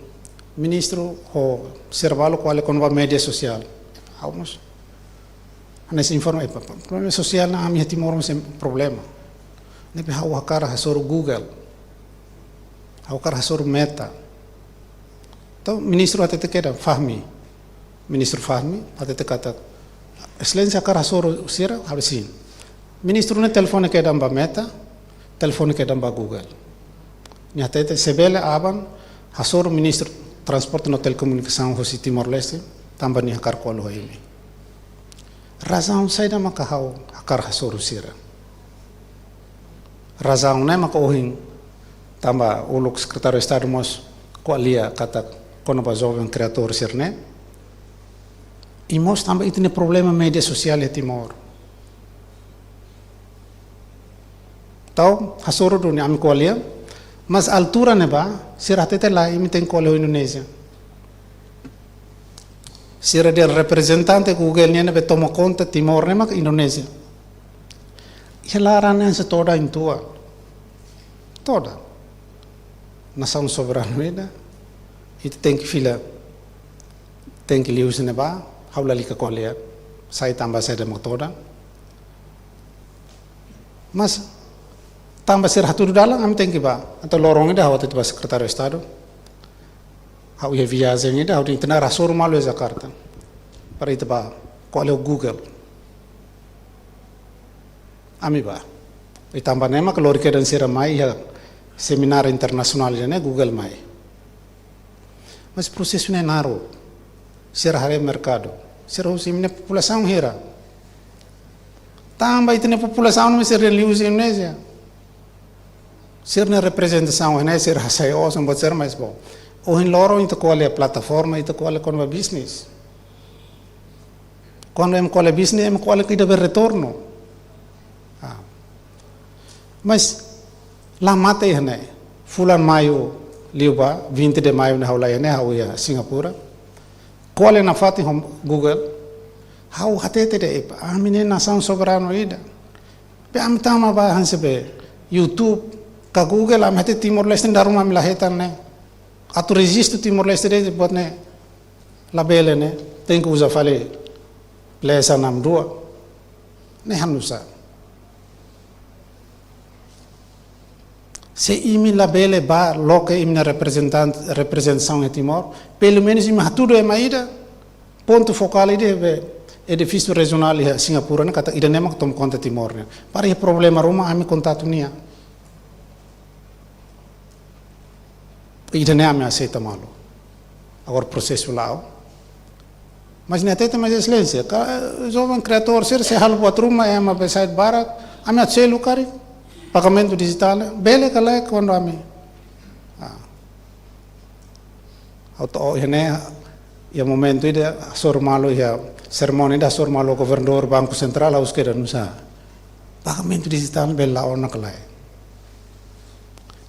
Ministru ho sira balu ko'alia kona-ba média sosiál. Ha'u mós hanesan informa, eh, pa-, pa-, problema sosiál ne'e ami iha Timor mós iha problema. Ne'ebé ha'u hakarak hasoru Google. Ha'u hakarak hasoru Meta. Entaun, ministru hatete kedas, Fahmi. Ministru Fahmi hatete katak, Exelénsia hakarak hasoru sira, ha'u dehan sin. Ministru ne'e telefone kedas ba Meta, telefone kedas ba Google. Nia hatete, se bele aban, hasoru ministru transporte no telekomunikasaun husi Timor-Leste, tanba nia hakarak ko'alia ho imi. Razaun saida maka ha'u hakarak hasoru sira? Razaun ne'e maka ohin, tanba uluk Sekretáriu Estadu mós ko'alia katak kona-ba joven kriadór sira-ne'e. I mós tanba ita-nia problema média sosiál iha Timor. Entaun, hasoru duni ami ko'alia, mas altura ne'ebá, sira hatete lae, imi tenke ko'alia ho Indonézia. Sira dehan reprezentante Google nian ne'ebé toma konta Timor ne'e maka Indonézia. Iha laran ne'e hanesan todan uitoan. Todan. Nasaun soberanu ida, ita tenke fila, tenke liuhusi ne'ebá, ha'u lalika ko'alia, sai tanba saida mak todan. Mas, tanba sira hatudu dalan, ami tenke bá. Entaun loron ida ha'u hatete ba Sekretáriu Estadu. Ha'u iha viajen ida, ha'u dehan ita-nia hasoru malu iha Jakarta. Para ita bá ko'alia ho Google. Ami bá. I tanba ne'e maka lori kedas sira mai iha semináriu internasionál ida-ne'e Google mai. Mas prosesu ne'e naruk. Sira haree merkadu. Sira husu imi-nia populasaun hira. Tanba ita-nia populasaun mós sira liuhusi Indonézia. Sira-nia reprezentasaun ne'e sira hasai osan buat sira mais bom. Ohin loron ita ko'alia plataforma, ita ko'alia kona-ba bisnis. Kuandu ema ko'alia bisnis, ema ko'alia ida-ne'ebé retornu. Ah. Mas la mate iha ne'e. Fulan Maiu liubá, vinte de Maio ne'e ha'u laiha ne'e, ha'u iha Singapura. Ko'alia nafatin ho Google. Ha'u hatete de'it, ami ne'e nasaun soberanu ida. Be ami tama bá hanesan be YouTube ka Google, ami hatete Timor-Leste dala ruma ami la hetan ne'e. Atu rejistu Timor-Leste de'it buat ne'e labele ne'e, tenke uza fali please nam dua. Ne'e hanusá? Se imi labele bá loke imi-nia reprezentante, reprezentasaun iha Timor, pelumenus imi hatudu ema ida, pontu fokál ida be edifísiu rejionál iha Singapura ne'e katak ida-ne'e mak toma konta Timor ne'e. Para iha problema ruma ami kontatu nia. Ida-ne'e ami aseita malu. Agora prosesu la'o. Mas nia hatete, mas Exelénsia, ka, joven kriadór sira sei halo buat ruma, ema be sa'e barak, ami atu selu karik, pagamentu dijitál, bele ka lae kuandu ami. Ah. Ha'u to'o iha ne'e, iha momentu ida hasoru malu iha serimónia ida hasoru malu governadór Banku Sentrál, ha'u husu kedas nusá. Pagamentu dijitál bele la'o ona ka lae.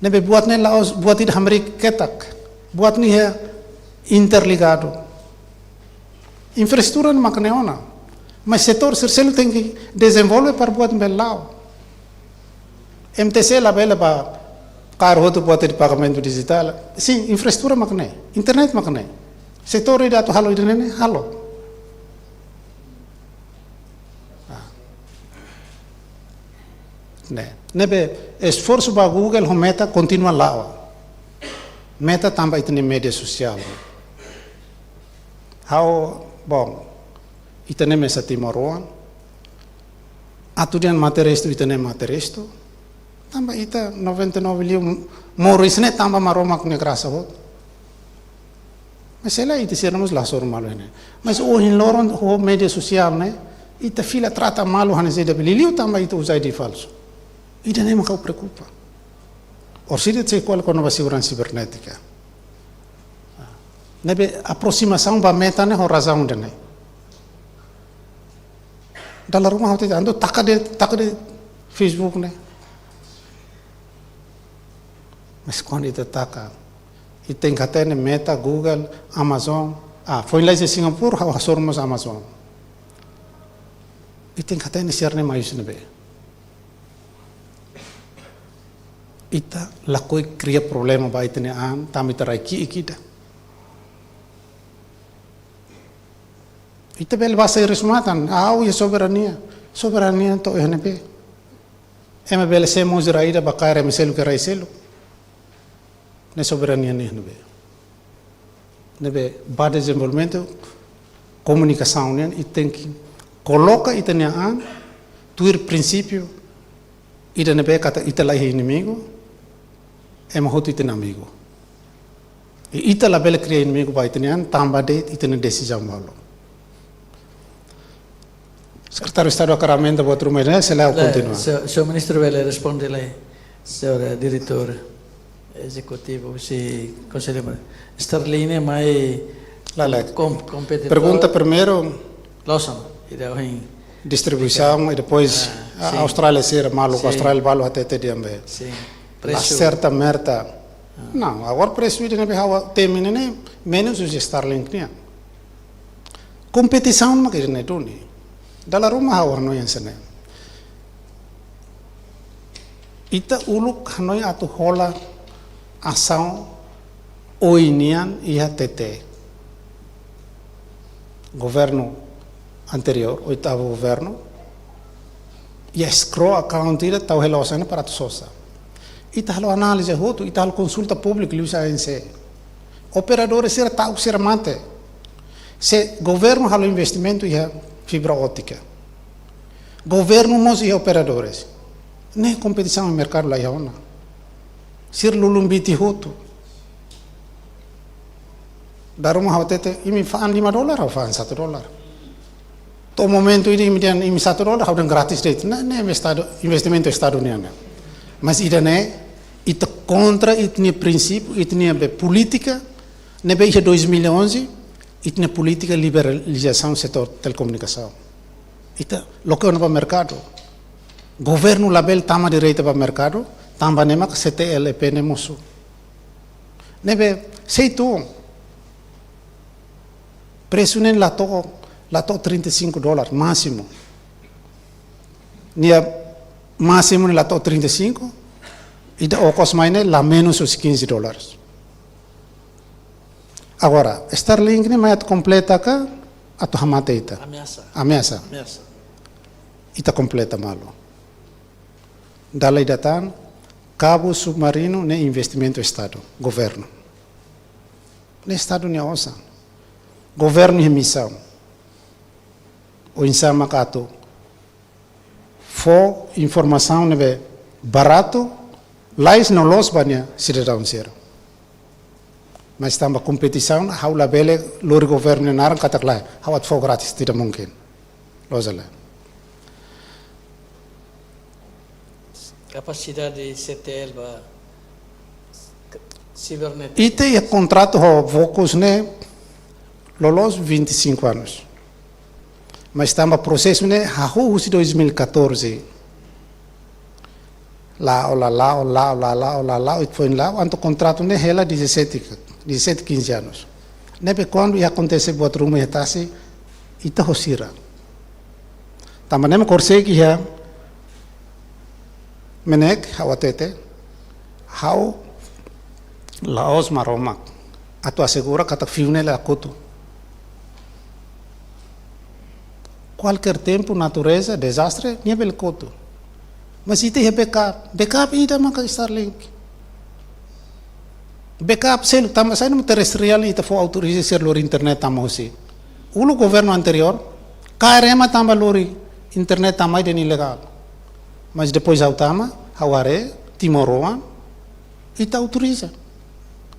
Ne'ebé buat ne'e la'ós buat ida hamriik ketak. Buat ne'e iha interligadu. Infraestrutura mak ne'e ona. Mas setór sira seluk tenke dezenvolve para buat ne'e bele la'o. M T C labele bá kaer hotu buat ida pagamentu dijitál. Sin, infraestrutura mak ne'e. Internet mak ne'e. Setór ida atu halo ida-ne'e ne'e halo. Ah. Ne'e. Ne'ebé esforsu ba Google ho Meta kontinua la'o. Meta tanba ita-nia média sosiál. Ha'u, bom, ita ne'e mesak timoroan. Atu dehan mate restu, ita ne'e mate restu. Tanba ita noventa e nove liu moris ne'e tanba Maromak nia grasa hotu. Mas sei lae, ita sira mós la hasoru malu iha ne'e. Mas ohin loron ho média sosiál ne'e, Ita fila trata malu hanesan ida be liuliu tanba ita uza I D falsu. Ida-ne'e mak ha'u preokupa. Orsida sei ko'alia kona-ba seguransa sibernétika. Ne'ebé aproximasaun ba Meta ne'e ho razaun ida-ne'e. Dala ruma ha'u hatete, entaun taka de'it, taka de'it Facebook ne'e. Mas kuandu ita taka, ita tenke hatene Meta, Google, Amazon. Ah, foin la'ós Singapura, ha'u hasoru mós Amazon. Ita tenke hatene sira-ne'e mai husi ne'ebé. Ita lakohi kria problema ba ita-nia an, tanba ita rai ki'ik ida. Ita bele basa iha resumatan, ha'u iha soberania. Soberania to'o iha ne'ebé? Ema bele sai mós rai ida ba kaer ema seluk iha rai seluk. Ne'e soberania nian ne'ebé? Ne'ebé ba dezenvolvimentu komunikasaun nian ita tenke koloka ita-nia an tuir prinsípiu ida ne'ebé katak ita la iha inimigu, ema hotu ita-nia amigu. I ita labele kria inimigu ba ita-nia an tanba de'it ita-nia desizaun balu. Sekretáriu Estadu hakarak aumenta buat ruma ne'e, se lae ha'u Lae, kontinua. Señór, señór Ministru bele responde lae, señór, eh, Diretór Ezekutivu, se konsellu, Starlink ne'e mai Lae, lae. kom-, kompetidór. Pergunta primeiru. Loos ona, ida ohin. Distribuisaun, i depois Ah, a sin. Austrália sira, maluk Sin. Austrália balu hatete dehan be. Sin. La Presu. Serta merta. Ah. Não, agora presu ida ne'ebé ha'u temi ne'e ne'e, menus husi Starlink nian. Kompetisaun mak ida-ne'e duni. Dala ruma ha'u hanoin hanesan ne'e. Ita uluk hanoin atu hola asaun oin nian iha T T. Governu anteriór, oitavu governu, iha escrow account ida tau hela osan ne'e para atu sosa. Ita halo análize hotu, ita halo konsulta públiku liuhusi A N C. Operadores sira ta'uk sira mate. Se governu halo investimentu iha fibra ótika, governu mós iha operadores. Ne'e kompetisaun merkadu la iha ona. Sira lulun biti hotu. Dala ruma ha'u hatete, imi fa'an lima dolar, ha'u fa'an satu dolar. To'o momentu ida imi dehan imi satu dolar, ha'u dehan gratis de'it. Ne'e, ne'e Estadu, investimentu Estadu nian ne'e. Mas ida-ne'e, ita kontra ita-nia prinsípiu, ita-nia be polítika, ne'ebé iha dois mil e onze, ita-nia polítika liberalizasaun setór telekomunikasaun. Ita loke ona ba merkadu. Governu labele tama direta ba merkadu, tanba ne'e mak C T L E P ne'e mosu. Ne'ebé, sei tun. Presu ne'e la to'o, la to'o trinta e cinco dólar, másimu. Nia másimu ne'e la to'o trinta e cinco, ida okos mai ne'e la menus husi quinze dólares. Agora, Starlink ne'e mai atu kompleta ka atu hamate ita? Ameasa. Ameasa. Ameasa. Ita kompleta malu. Dala ida tan, kabu submarinu ne'e investimentu Estadu, governu. Ne'e Estadu nia osan. Governu iha misaun. Oinsá mak atu fó informasaun ne'ebé baratu, lais no loos ba nia sidadaun sira. Mas tanba kompetisaun, ha'u labele lori governu nia naran katak lae, ha'u atu fó gratis, tidak mungkin. Loos ka lae? Kapasidade C T L ba sibernétiku. Ita iha kontratu ho Vocus ne'e loloos vinte e cinco anos. Mas tanba prosesu ne'e hahú husi dois mil e catorze. La'o, la la'o, la'o, la la'o, la la'o, ita foin la'o, entaun kontratu ne'e hela dezassete, dezassete, quinze anos. Ne'ebé kuandu iha akontese buat ruma iha tasi, ita ho sira. Tanba ne'e mak konsege iha MNEK, ha'u hatete, ha'u la'ós Maromak atu asegura katak fiu ne'e la kotu. Kualkér tempu natureza, dezastre, nia bele kotu. Mas ita iha backup, backup ida maka Starlink. Backup seluk, tanba saida mak terrestriál ita fó autoriza sira lori internet tama hosi. Uluk governu anteriór, kaer ema tanba lori internet tama ida-ne'e ilegál. Mas depois ha'u tama, ha'u haree, timoroan, ita autoriza.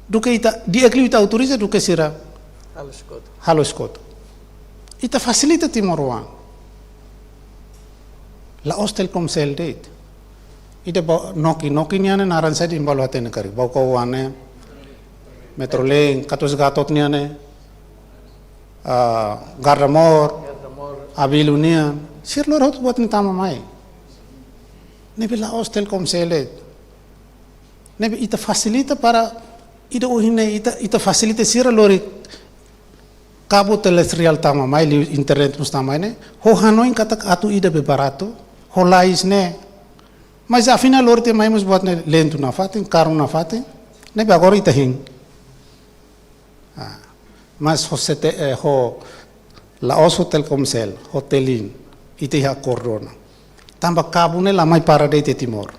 Duké ita, di'ak liu ita autoriza, duké sira Halo eskotu. Halo eskotu. Ita fasilita timoroan. La'ós Telkomcel de'it. Ida ba Nokia, Nokia nian ne'e naran saida, imi balu hatene karik. Baucau oan ne'e, Metrolink, Katuas Gatot nian ne'e, ah, Gardamor, Abellio nian. Sira lori hotu buat ne'e tama mai. Ne'ebé la'ós Telkomcel de'it. Ne'ebé ita fasilita para ida ohin ne'e ita, ita fasilita sira lori kabu terestriál tama mai, liu internet mós tama mai ne'e. Ho hanoin katak atu ida be baratu, ho lais ne'e. Mas afinál lori tiha mai mós buat ne'e lentu nafatin, karun nafatin. Ne'ebé agora ita hein. Ah, mas ho C T, eh, ho la'ós ho Telkomcel, ho Telin, ita iha akordu ona. Tanba kabu ne'e la mai para de'it iha Timor.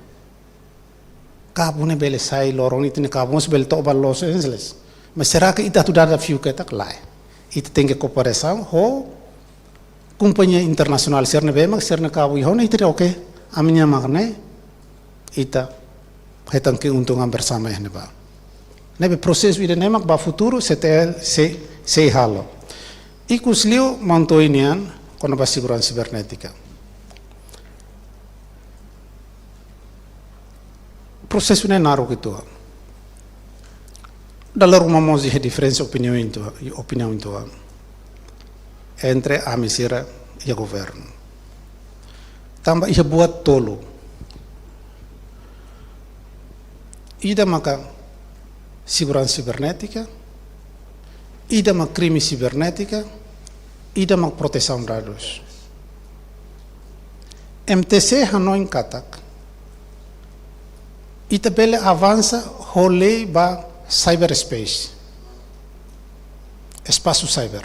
Kabu ne'e bele sai loron, ita-nia kabu mós bele to'o ba Los Angeles. Mas será que ita atu dada fiu ketak? Lae. Ita tenke kooperasaun ho kompañia internasionál sira ne'ebé mak sira-nia kabu iha ona, ita dehan oke, ami-nia mak ne'e, ita hetan keuntungan bersama iha ne'ebá. Ne'ebé prosesu ida-ne'e mak ba futuru C T L sei, sei halo. Ikus liu maun Toi nian kona-ba seguransa sibernétika. Prosesu ne'e naruk uitoan. Dala ruma mós iha diferensa opiniaun uitoan, opiniaun uitoan entre ami sira iha governu. Tanba iha buat tolu. Ida maka seguransa sibernétika, ida mak krime sibernétika, ida mak protesaun dadus. M T C hanoin katak ita bele avansa ho lei ba cyberspace, espasu cyber.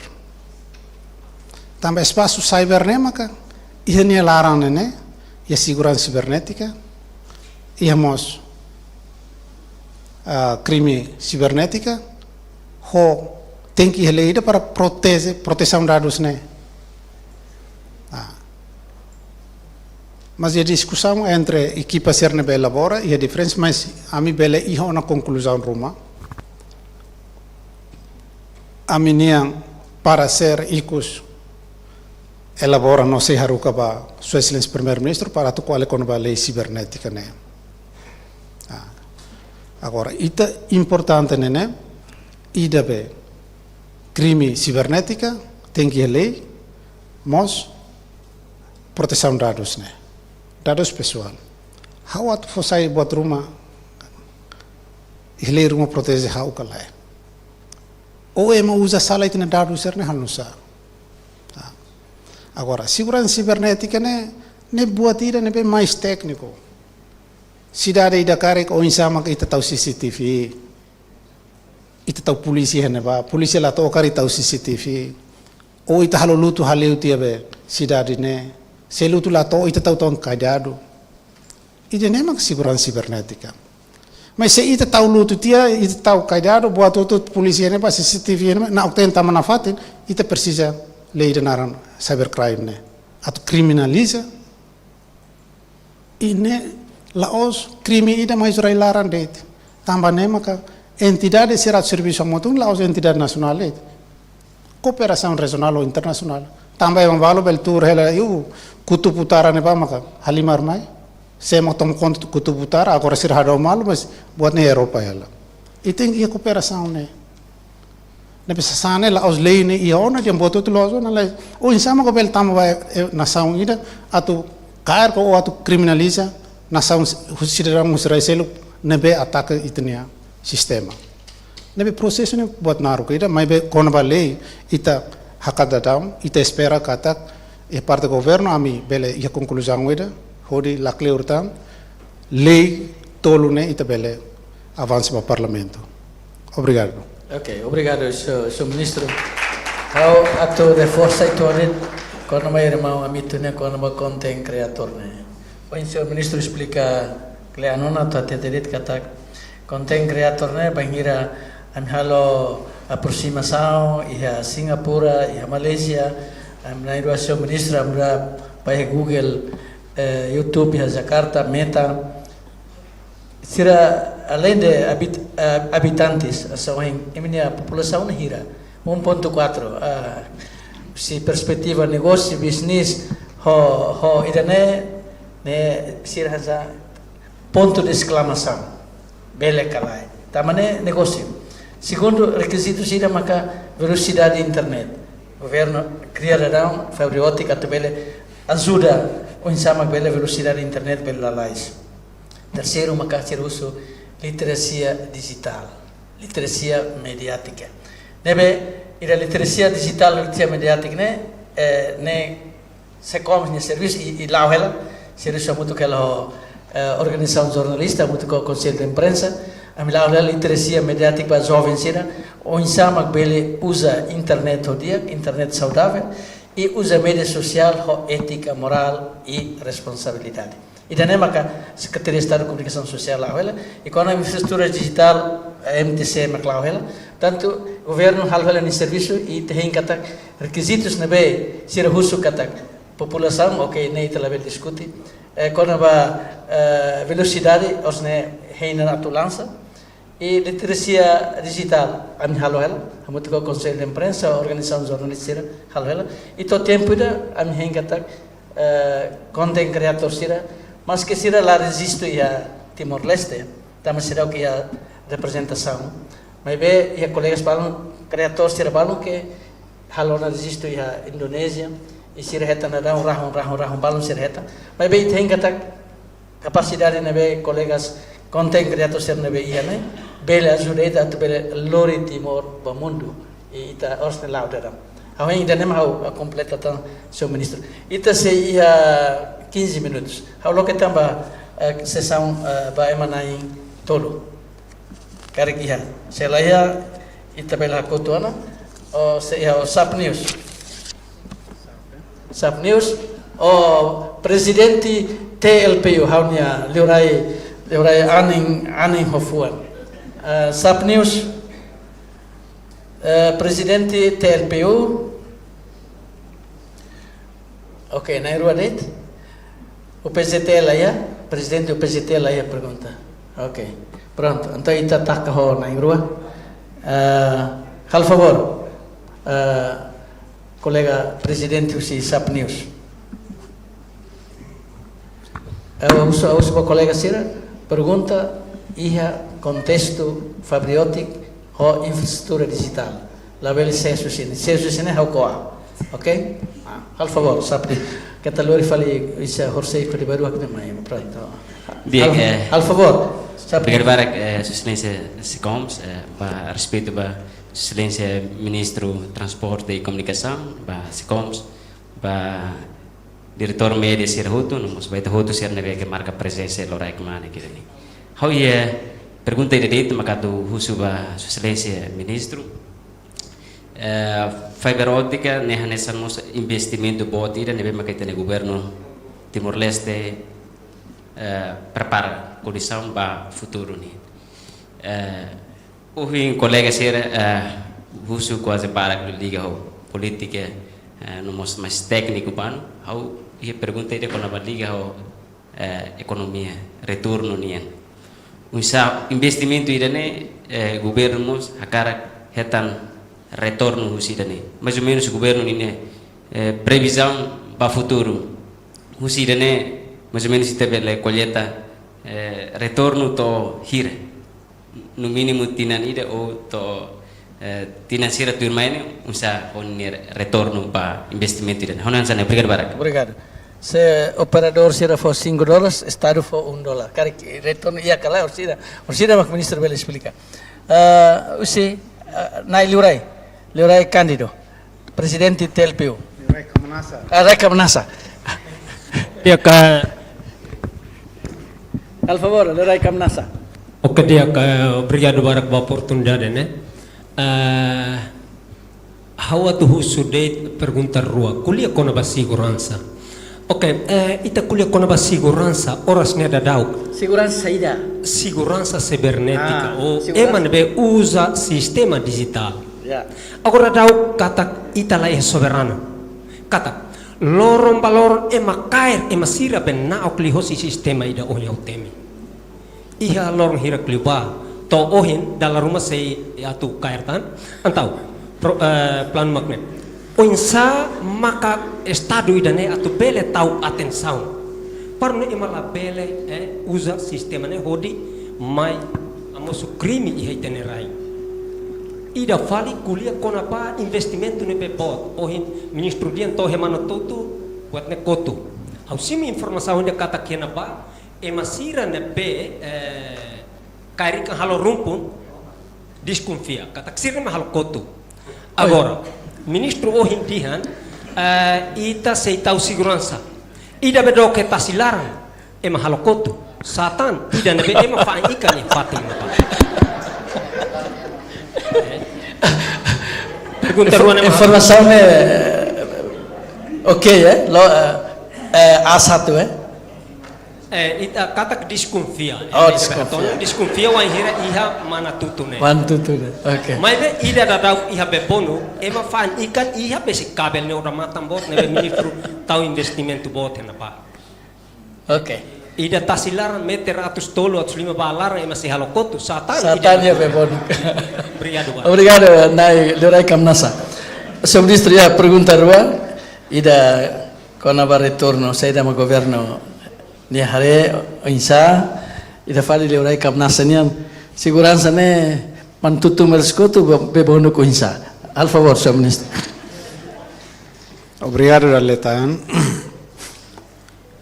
Tanba espasu cyber ne'e maka iha nia laran ne'e, iha seguransa sibernétika, iha mós, ah, krime sibernétika, ho tenke iha lei ida para proteje, protesaun dadus ne'e. Ah. Mas iha diskusaun entre ekipa sira ne'ebé elabora, iha diferensa, mas ami bele iha ona konkluzaun ruma. Ami-nian paresér ikus elabora no sei haruka ba Sua Exelénsia Primeiru-Ministru para atu ko'alia kona-ba lei sibernétika ne'e. Ah. Agora, ita importante ne'e, ne'e, ida be krime sibernétika, tenke iha lei, mós protesaun dadus ne'e. Dadus pesoál. Ha'u atu fó sai buat ruma, iha lei ruma proteje ha'u ka lae. Ou ema uza sala ita-nia dadus sira ne'e halo nusá. Ah. Agora, seguransa sibernétika ne'e, ne'e buat ida ne'ebé mais tékniku. Sidade ida karik oinsá mak ita tau C C T V. Ita tau polísia iha ne'ebá, polísia la to'o karik tau C C T V. Ou ita halo lutu hale'u tiha be sidade ne'e. Se lutu la to'o ita tau tan kaidadu. Ida-ne'e mak seguransa sibernétika. Mas se ita tau lutu tiha, ita tau kaidadu, buat hotu polísia iha ne'ebá, C C T V iha ne'ebá, na'ok-teen tama nafatin, ita presiza lei ida naran cybercrime ne'e. Atu kriminaliza. I ne'e la'ós krime ida mai rai-laran de'it. Tanba ne'e maka entidade sira atu servisu hamutuk la'ós entidade nasionál de'it. Kooperasaun rejionál ou internasionál. Tanba ema balu bele tuur hela iha Kutub Utara ne'ebá maka halimar mai. Sé mak toma konta Kutub Utara, agora sira hadau malu, mas buat ne'e Europa hela. I tenke iha kooperasaun ne'e. Ne'ebé sasán ne'e la'ós lei ne'e iha ona, dehan buat hotu loos ona, lae. Oinsá mak bele tama ba, eh, nasaun ida atu kaer ka ou atu kriminaliza nasaun si-, sidadaun husi rai seluk ne'ebé ataka ita-nia sistema. Ne'ebé prosesu ne'e buat naruk ida, maibé kona-ba lei ita hakat daudaun, ita espera katak iha parte governu ami bele iha konkluzaun ida, hodi lakleur tan, lei tolu ne'e ita bele avansa ba Parlamentu. Obrigadu. Ok, obrigadu, Señór, Señór Ministru. Ha'u atu reforsa uitoan de'it, kona-ba irmaun Amito nian, kona-ba content creator ne'e. Ohin Señór Ministru esplika kle'an ona, atu hatete de'it katak content creator ne'e bainhira ami halo aprosimasaun iha Singapura, iha Malázia, ami na'in-rua Señór Ministru, ami-rua bá iha Google, eh, YouTube iha Jakarta, Meta. Sira, aleinde habit-, eh, habitantes, hanesan ohin, imi-nia populasaun ne'e hira, um ponto quatro, ah, husi perspetiva negósiu, bisnis, ho, ho ida-ne'e, Ne'e sira hanesan pontu de esklamasaun. Bele ka lae. Tanba ne'e negósiu. Segundu, rekizitu sira maka velosidade internet. Governu kria daudaun fibra ótika atu bele ajuda oinsá mak bele velosidade internet bele lalais. Terseiru maka sira husu literasia dijitál, literasia mediátika. Ne'ebé, ida literasia dijitál, literasia mediátika ne'e, eh, ne'e SECOMS nia servisu i, i la'o hela, servisu hamutuk hela ho, eh, organizasaun jornalista, hamutuk ho Konsellu de Imprensa, ami la'o hela literasia mediátika ba joven sira, oinsá mak bele uza internet ho di'ak, internet saudavel, i uza média sosiál ho étika, morál i responsabilidade. Ida-ne'e maka Sekretaria Estadu Komunikasaun Sosiál la'o hela, i kona-ba infraestrutura dijitál, eh, M T C mak la'o hela. Tantu governu halo hela nia servisu i ita hein katak rekizitus ne'ebé sira husu katak populasaun, oke, ne'e ita labele diskute. Eh, kona-ba, eh, velosidade, ohin ne'e hein ona atu lansa. I literasia dijitál, ami halo hela, hamutuk ho Konsellu de Imprensa, organizasaun jornalista sira halo hela. I to'o tempu ida, ami hein katak, eh, content creator sira, maske sira la rejistu iha Timor-Leste, tanba seidauk iha reprezentasaun. Maibé iha kolegas balun, kreadór sira balun ke halo ona rejistu iha Indonézia, i sira hetan daudaun rahun, rahun, rahun balun sira hetan. Maibé ita hein katak kapasidade ne'ebé kolegas content creator sira ne'ebé iha ne'e, bele ajuda ita atu bele lori Timor ba mundu. I ita ohin ne'e la'o daudaun. Ha'u hein ida-ne'e mak ha'u, ah, kompleta tan, señór ministru. Ita sei iha quinze minutos. Ha'u loke tan ba, eh, sesaun, eh, ba ema na'in-tolu. Karik iha. Se la iha, ita bele hakotu ona. Ou se iha, ou SAP News. SAP News. Ou prezidente T L P U, ha'u-nia liurai, liurai anin, anin ho fuan. Eh, SAP News. Eh, prezidente T L P U. Oke, na'in-rua de'it. U P Z T la iha, prezidente U P Z T la iha pergunta. Oke, prontu. Entaun ita taka ho na'in-rua. Eh, halo favór, eh, kolega prezidente husi SAP News. Eh, husu, husu ba kolega sira, pergunta iha kontestu fibra ótika ho infraestrutura dijitál. Labele sees husi ne'e. Sees husi ne'e ha'u ko'a. Oke? Ah, halo favór, SAP News. Keta lori fali, ita horisehik hodi ba rua kena mai, prontu. Di'ak, halo, eh, halo favór, SAP News. Obrigadu barak, eh, Sua Exelénsia SECOMS, eh, ba respeitu ba Sua Exelénsia Ministru Transporte i Komunikasaun, ba SECOMS, ba diretór média sira hotu, no mós ba ita hotu sira ne'ebé ke marka prezensa loraik mane kira ni. Ha'u iha pergunta ida de'it maka atu husu ba Sua Exelénsia Ministru. Eh, fibra ótika ne'e hanesan mós investimentu boot ida ne'ebé maka ita-nia governu Timor-Leste, eh, prepara kondisaun ba futuru nian. Eh, ohin kolega sira, eh, husu kuaze barak liga ho polítika, eh, no mós mais tékniku ba ne'e. Ha'u iha pergunta ida kona-ba liga ho, eh, ekonomia, retornu nian. Oinsá investimentu ida-ne'e, eh, governu mós hakarak hetan retornu husi ida-ne'e. Mais ou menus governu ninia, eh, previzaun ba futuru husi ida-ne'e, mais ou menus ita bele kolleita, eh, retornu to'o hira. No mínimu tinan ida ou to'o, eh, tinan sira tuirmai ne'e, oinsá ho ninia retornu ba investimentu ida-ne'e. Ha'u-nia hanesan ne'e, obrigadu barak. Obrigadu. Se operadór sira fó cinco dólares, Estadu fó um dólar. Karik retornu iha ka lae, orsida, orsida mak ministru bele esplika. Ah, husi, ah, nai liurai, liurai Cândido. Prezidente T L P U. Rai Kamnasa. Ah, Rai Kamnasa. Di'ak, eh, halo favór, Rai Kamnasa. Oke, di'ak, eh, obrigadu barak ba oportunidade ne'e. Eh, ha'u atu husu de'it pergunta rua. Ko'alia kona-ba seguransa. Oke, eh, ita ko'alia kona-ba seguransa, oras ne'e daudauk. Seguransa saida? Seguransa sibernétika, ah, ou seguransa ema ne'ebé uza sistema dijitál. Ya. Agora daudauk katak ita la iha soberanu. Katak loron ba loron ema kaer, ema sira be na'ok liuhosi sistema ida ohin ha'u temi. Iha loron hirak liubá, to'o ohin dala ruma sei atu kaer tan. Entaun, pro-, eh, planu mak ne'e. Oinsá maka Estadu ida-ne'e atu bele tau atensaun Para ne'e ema labele, eh, uza sistema ne'e hodi mai hamosu krime iha ita-nia rai. Ida fali ko'alia kona-ba investimentu ne'ebé boot. Ohin ministru dehan to'o semana hotu buat ne'e kotu. Ha'u simu informasaun ida katak iha ne'ebá, ema sira ne'ebé, eh, karik halo rumpun, deskonfia katak sira mak halo kotu. Agora, ministru ohin dehan, eh, ita sei tau seguransa. Ida be dook iha tasi laran, ema halo kotu. Satán, ida ne'ebé ema fa'an ikan iha fatin ne'ebá. Eh. Pergunta rua ne'e mak. Informasaun ne'e, oke, eh? Lo, eh, eh, A satu, eh? Eh, ita katak deskonfia. Oh, deskonfia. Entaun deskonfia wainhira iha Manatutu ne'e. Manatutu ne'e. Oke. Maibé ida daudaun iha Bebonuk, ema fa'an ikan iha besik kabel ne'e odamatan boot ne'ebé ministru tau investimentu boot iha ne'ebá. Oke. Ida tasi laran meter atus tolu, atus lima ba laran ema sei halo kotu, satán. Satán ida iha Bebonuk. Obrigadu, Pak. Obrigadu, Na'i Liurai Kamnasa. Señór Ministru, iha pergunta rua, ida kona-ba retornu, saida mak governu nia haree oinsá, ida fali Liurai Kamnasa nian, seguransa ne'e Manatutu mós kotu, Be-, Bebonuk oinsá. Halo favór, Señór Ministru. Obrigadu, Daletan.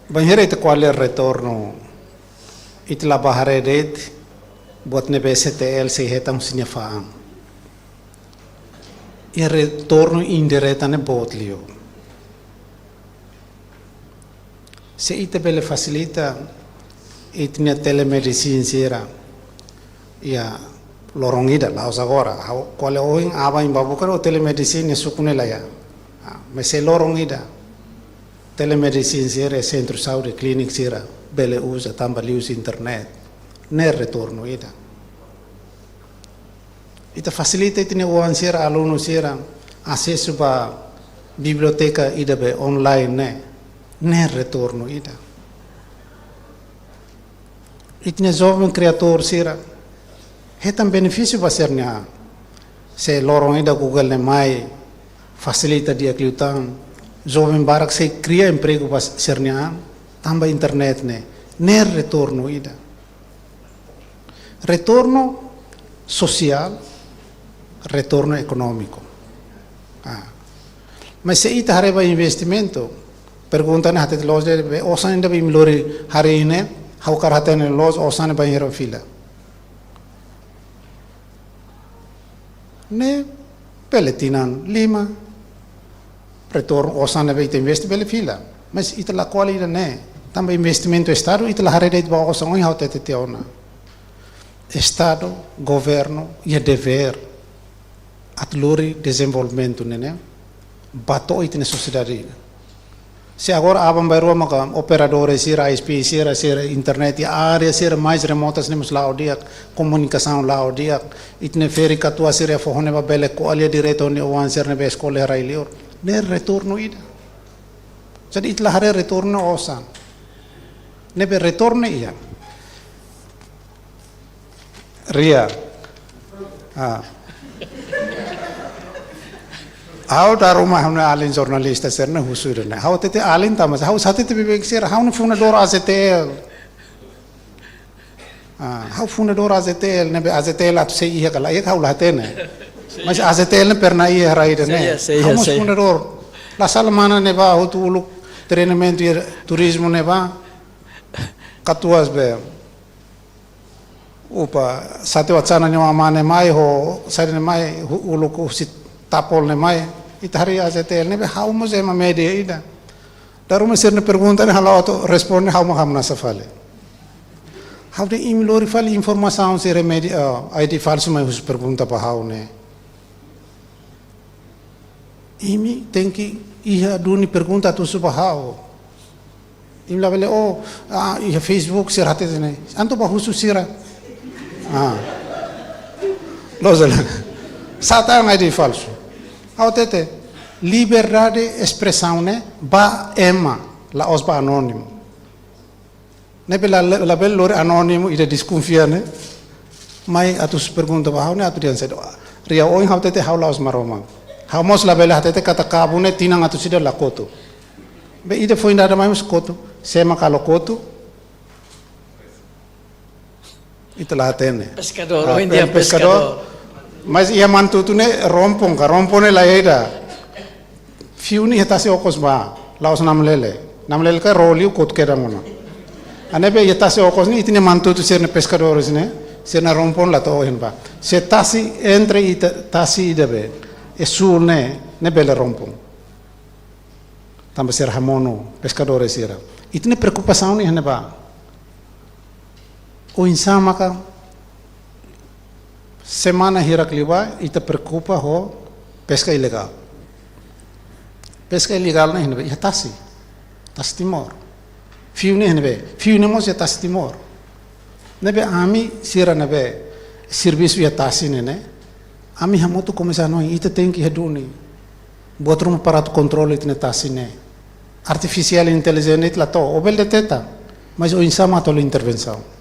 Bainhira ita ko'alia retornu, ita la bá haree de'it buat ne'ebé S T L sei hetan husi nia fa'an. Iha retornu indireta ne'e boot liu. Se ita bele fasilita ita-nia telemedicine sira iha loron ida, la'ós agora. Ha'u ko'alia ohin, aban-bainrua buka ho telemedicine iha suku ne'e la iha. Ah, mas se loron ida telemedicine sira, sentru saúde, klínika sira bele uza tanba liuhusi internet. Ne'e retornu ida. Ita fasilita ita-nia oan sira, alunu sira, asesu ba biblioteka ida be online ne'e, ne'e retornu ida. Ita-nia joven kriadór sira hetan benefísiu ba sira-nia an. Se loron ida Google ne'e mai fasilita di'ak liután, joven barak sei kria empregu ba sira-nia an tanba internet ne'e, ne'e retornu ida. Retornu sosiál, retornu ekonómiku. Ah. Mas se ita haree ba investimentu, pergunta ne'e hatete loos de'it, be osan ida be imi lori harii ne'e, ha'u hakarak hatene loos osan ne'e bainhira fila. Ne'e bele tinan lima, retornu osan ne'ebé ita investe bele fila. Mas ita la ko'alia ida-ne'e, tanba investimentu Estadu, ita la haree de'it ba osan, ohin ha'u hatete tiha ona. Estadu, governu, iha devér atu lori dezenvolvimentu ne'e, ne'e ba to'o ita-nia sosiedade. Se agora aban-bainrua maka operadór sira, I S P sira, sira internet iha área sira mais remotas ne'e mós la'o di'ak, komunikasaun la'o di'ak, ita-nia ferik-katuas sira foho ne'ebá bele ko'alia diretu ho nia oan sira ne'ebé eskola iha rai-liur. Ne'e retornu ida. Jadi ita la haree retornu osan. Ne'ebé retornu iha. Ria. Ah. Ha'u dala ruma ha'u-nia alin jornalista sira-ne'e husu ida-ne'e. Ha'u hatete alin tanba, ha'u hatete beibeik sira, ha'u-nia fundadór A Z T L. Ah, ha'u fundadór A Z T L, ne'ebé A Z T L atu sei iha ka lae, ha'u la hatene. Mas A Z T L ne'e pernah iha rai ida-ne'e. Sei iha, sei iha, ha'u mós sei iha. Fundadór. La sala mana ne'ebá hotu uluk treinamentu iha turizmu ne'ebá. Katuas be. Upa, sate watsana ne'e mane mai ho, sate ne'e mai hu-, uluk husi Tapol ne'e mai. Ita harii A Z T L ne'ebé ha'u mós ema média ida. Dala ruma sira-nia pergunta ne'e ha'u la atu responde, ha'u mak hamnasa fali. Ha'u dehan imi lori fali informasaun sira média, ah, I D falsu mai husu pergunta ba ha'u ne'e. Imi tenke iha duni pergunta atu husu ba ha'u. Imi labele, oh, ah, iha Facebook sira hatete ne'e. Entaun bá husu sira. Ah. Loos ka lae? Satán I D falsu. Ha'u hatete, liberdade espresaun ne'e ba ema, la'ós ba anónimu. Ne'ebé la, la, labele lori anónimu ida deskonfia ne'e mai atu husu pergunta ba ha'u ne'e atu dehan saida. Ria, ohin ha'u hatete ha'u la'ós Maromak. Ha'u mós labele hatete katak kabun ne'e tinan atus ida la kotu. Be ida foin dada mai mós kotu. Sé mak halo kotu? Ita la hatene. Peskadór, ah, ohin dia peskadór. Peskadór. Mas iha Manatutu ne'e rompon ka, rompon ne'e la iha ida. Fiu ne'e iha tasi okos ba, la'ós namlele. Namlele ka ró liu kotu kedan ona. Ne'ebé iha tasi okos ne'e, ita-nia Manatutu sira-ne'e peskadores ne'e, sira-nia rompon la to'o ohin ba. Se tasi entre ita, tasi ida be, e sul ne'e, ne'e bele rompon. Tanba sira hamonu, peskadores sira. Ita-nia preokupasaun ne'e iha ne'ebá. Oinsá maka semana hirak liubá, ita preokupa ho peska ilegál. Peska ilegál ne'e iha ne'ebé, iha tasi. Tasi Timor. Fiu ne'e iha ne'ebé, fiu ne'e mós iha tasi Timor. Ne'ebé ami sira ne'ebé servisu iha tasi ne'e ne'e, ami hamutuk komesa hanoin, ita tenke iha duni. Buat ruma para atu kontrola ita-nia tasi ne'e. Artificial intelligence ne'e la to'o, ó bele deteta. Mas oinsá mak atu halo intervensaun.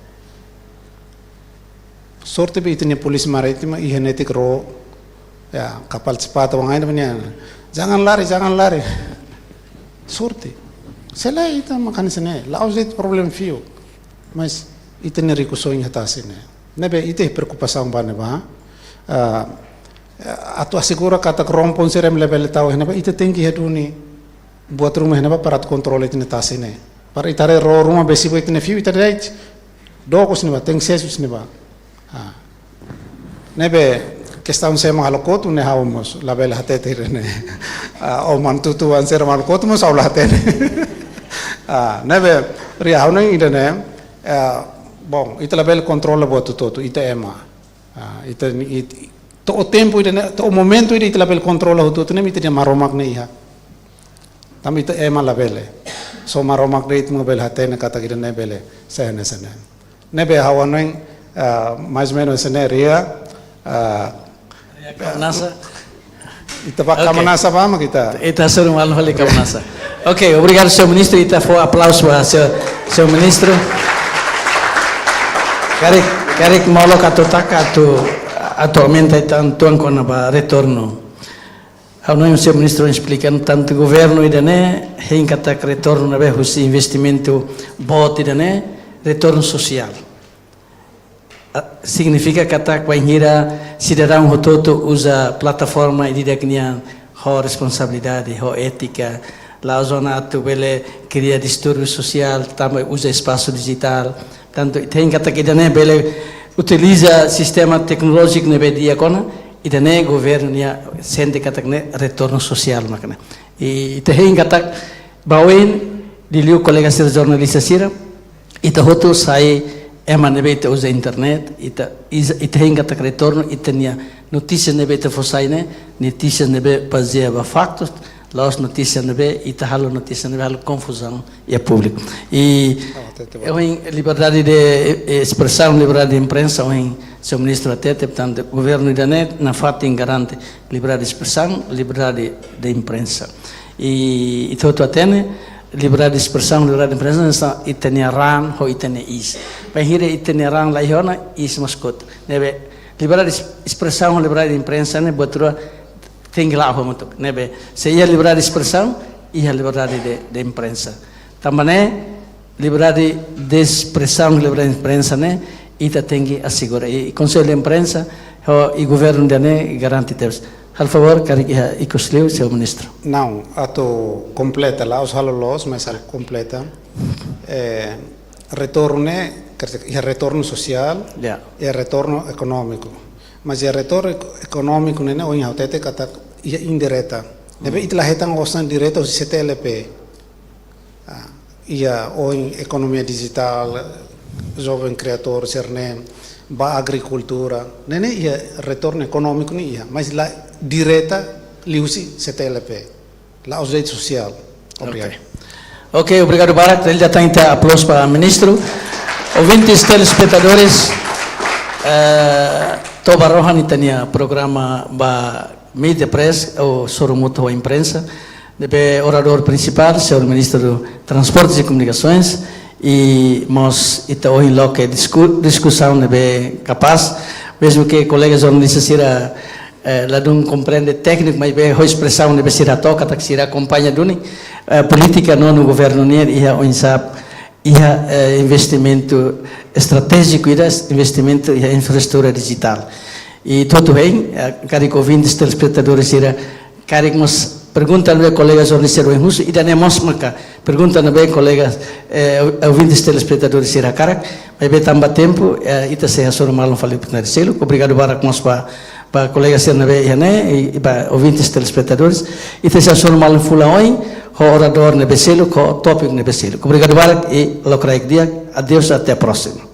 Sorte be ita-nia Polísia Marítima iha netik ró, ya, kapal sepat wan ain be nia, "Jangan lari, jangan lari." Sorte. Se lae ita mak hanesan ne'e, la'ós de'it problema fiu. Mas ita-nia rikusoin iha tasi ne'e. Ne'ebé ita preokupasaun ba ne'ebá. Ah, atu asegura katak rompon sira-ne'e labele tau iha ne'ebá, ita tenke iha duni buat ruma iha ne'ebá para atu kontrola ita-nia tasi ne'e. Para ita haree ró ruma besik ba ita-nia fiu, ita de'it. Dook husi ne'ebá, tenke sees husi ne'ebá. Ah. Ne'ebé kestaun sé mak halo kotu ne'e ha'u mós labele hatete ida-ne'e. Ah, ó Manatutu oan sira mak halo kotu mós ha'u la hatene. Ah, ne'ebé ria ha'u-nia ida-ne'e, ah, bom, ita labele kontrola buat hotu-hotu, ita ema. Ah, ita, it-, to'o tempu ida-ne'e, to'o momentu ida ita labele kontrola hotu-hotu ne'e, ita-nia Maromak ne'e iha. Tanba ita ema labele. Só Maromak de'it mak bele hatene katak ida-ne'e bele sai hanesan ne'e. Ne'ebé ha'u hanoin, ah, mais ou menos hanesan ne'e ria, ah, ria kabanasa. Ita ba, oke, kabanasa ba mak ita. Ita hasoru malu fali kabanasa. Oke, obrigadu, señór ministru. Ita fó aplauzu ba señór, señór ministru. Karik, karik molok atu taka atu, atu aumenta ita-nia tuan kona-ba retornu. Ha'u hanoin señór ministru esplika tantu governu ida-ne'e hein katak retornu ne'ebé husi investimentu boot ida-ne'e, retornu sosiál. Ah, signifika katak bainhira sidadaun hotu-hotu uza plataforma ida-idak nian ho responsabilidade, ho étika, la'ós ona atu bele kria distúrbiu sosiál, tanba uza espasu dijitál. Tantu, ita hein katak ida-ne'e bele utiliza sistema teknolójiku ne'ebé di'ak ona, ida-ne'e governu nia sente katak ne'e retornu sosiál mak ne'e. I ita hein katak ba oin, liuliu kolega sira jornalista sira, ita hotu sai ema ne'ebé ita uza internet, ita, ita, ita hein katak retornu, ita-nia notísia ne'ebé ita fó sai ne'e, notísia ne'ebé bazeia ba faktus, la'ós notísia ne'ebé, ita halo notísia ne'ebé halo konfuzaun iha públiku. I, ah, te, te, ohin liberdade de, eh, espresaun, liberdade de imprensa, ohin señór ministru hatete, portantu, governu ida-ne'e nafatin garante liberdade de espresaun, liberdade de imprensa. I, i ita hotu hatene, liberdade de espresaun, liberdade de imprensa, hanesan ita-nia raan ho ita-nia iis. Bainhira ita-nia raan la iha ona, iis mós kotu. Ne'ebé, liberdade de es-, espresaun, liberdade de imprensa ne'e buat rua tenke la'o hamutuk. Ne'ebé, se iha liberdade de espresaun, iha liberdade de, de imprensa. Tanba ne'e, liberdade de espresaun, liberdade de imprensa ne'e, ita tenke asegura. I, i Konsellu de Imprensa, ho, i governu ida-ne'e garante tebes. Halo favór, karik iha ikus liu, señór ministru. Não, atu kompleta, la'ós halo loos, mas atu kompleta. Eh, retornu ne'e, quer dizer, iha retornu sosiál, ya, iha retornu ekonómiku. Mas iha retornu ek-, ekonómiku ne'e, ne'e ohin ha'u hatete katak iha indireta. Ne'ebé, hmm, ita la hetan osan direta husi C T L P. Ah, iha ohin ekonomia dijitál, joven kreadór sira-ne'e, ba agrikultura. Ne'e ne'e iha retornu ekonómiku ne'e iha, mas la direta liuhusi C T L P. La'ós de'it sosiál. Obrigadu. Oke. Oke, obrigadu barak. Dala ida tan ita aplauzu ba ministru. Ouvintes, telespetadores, eh, to'o ba rohan ita-nia programa ba Media Press, ou Sorumutu ho Imprensa, ne'ebé oradór prinsipál, señór Ministru Transportes e Comunicações, i mós ita ohin loke disku-, diskusaun ne'ebé kapás, mezmu ke kolega jornalista sira, eh, ladún komprende tékniku, maibé ho espresaun ne'ebé sira toka, katak sira akompaña duni, eh, polítika nonu governu nian iha oinsá iha, eh, investimentu estratéjiku ida, investimentu iha infraestrutura dijitál. I tuir ne'e, eh, karik ouvinte telespetadór sira, karik mós pergunta ne'ebé kolega jornalista sira husu, ida-ne'e mós maka pergunta ne'ebé kolega, eh, ouvinte telespetadór sira hakarak, maibé tanba tempu, eh, ita sei hasoru malu fali oportunidade seluk. Obrigadu barak mós ba, ba kolega sira ne'ebé iha ne'e, i, i ba ouvinte telespetadór. Ita sei hasoru malu fulan oin, ho oradór ne'ebé seluk, ho tópiku ne'ebé seluk. Obrigadu barak, i lokraik di'ak, adeus, até a próxima.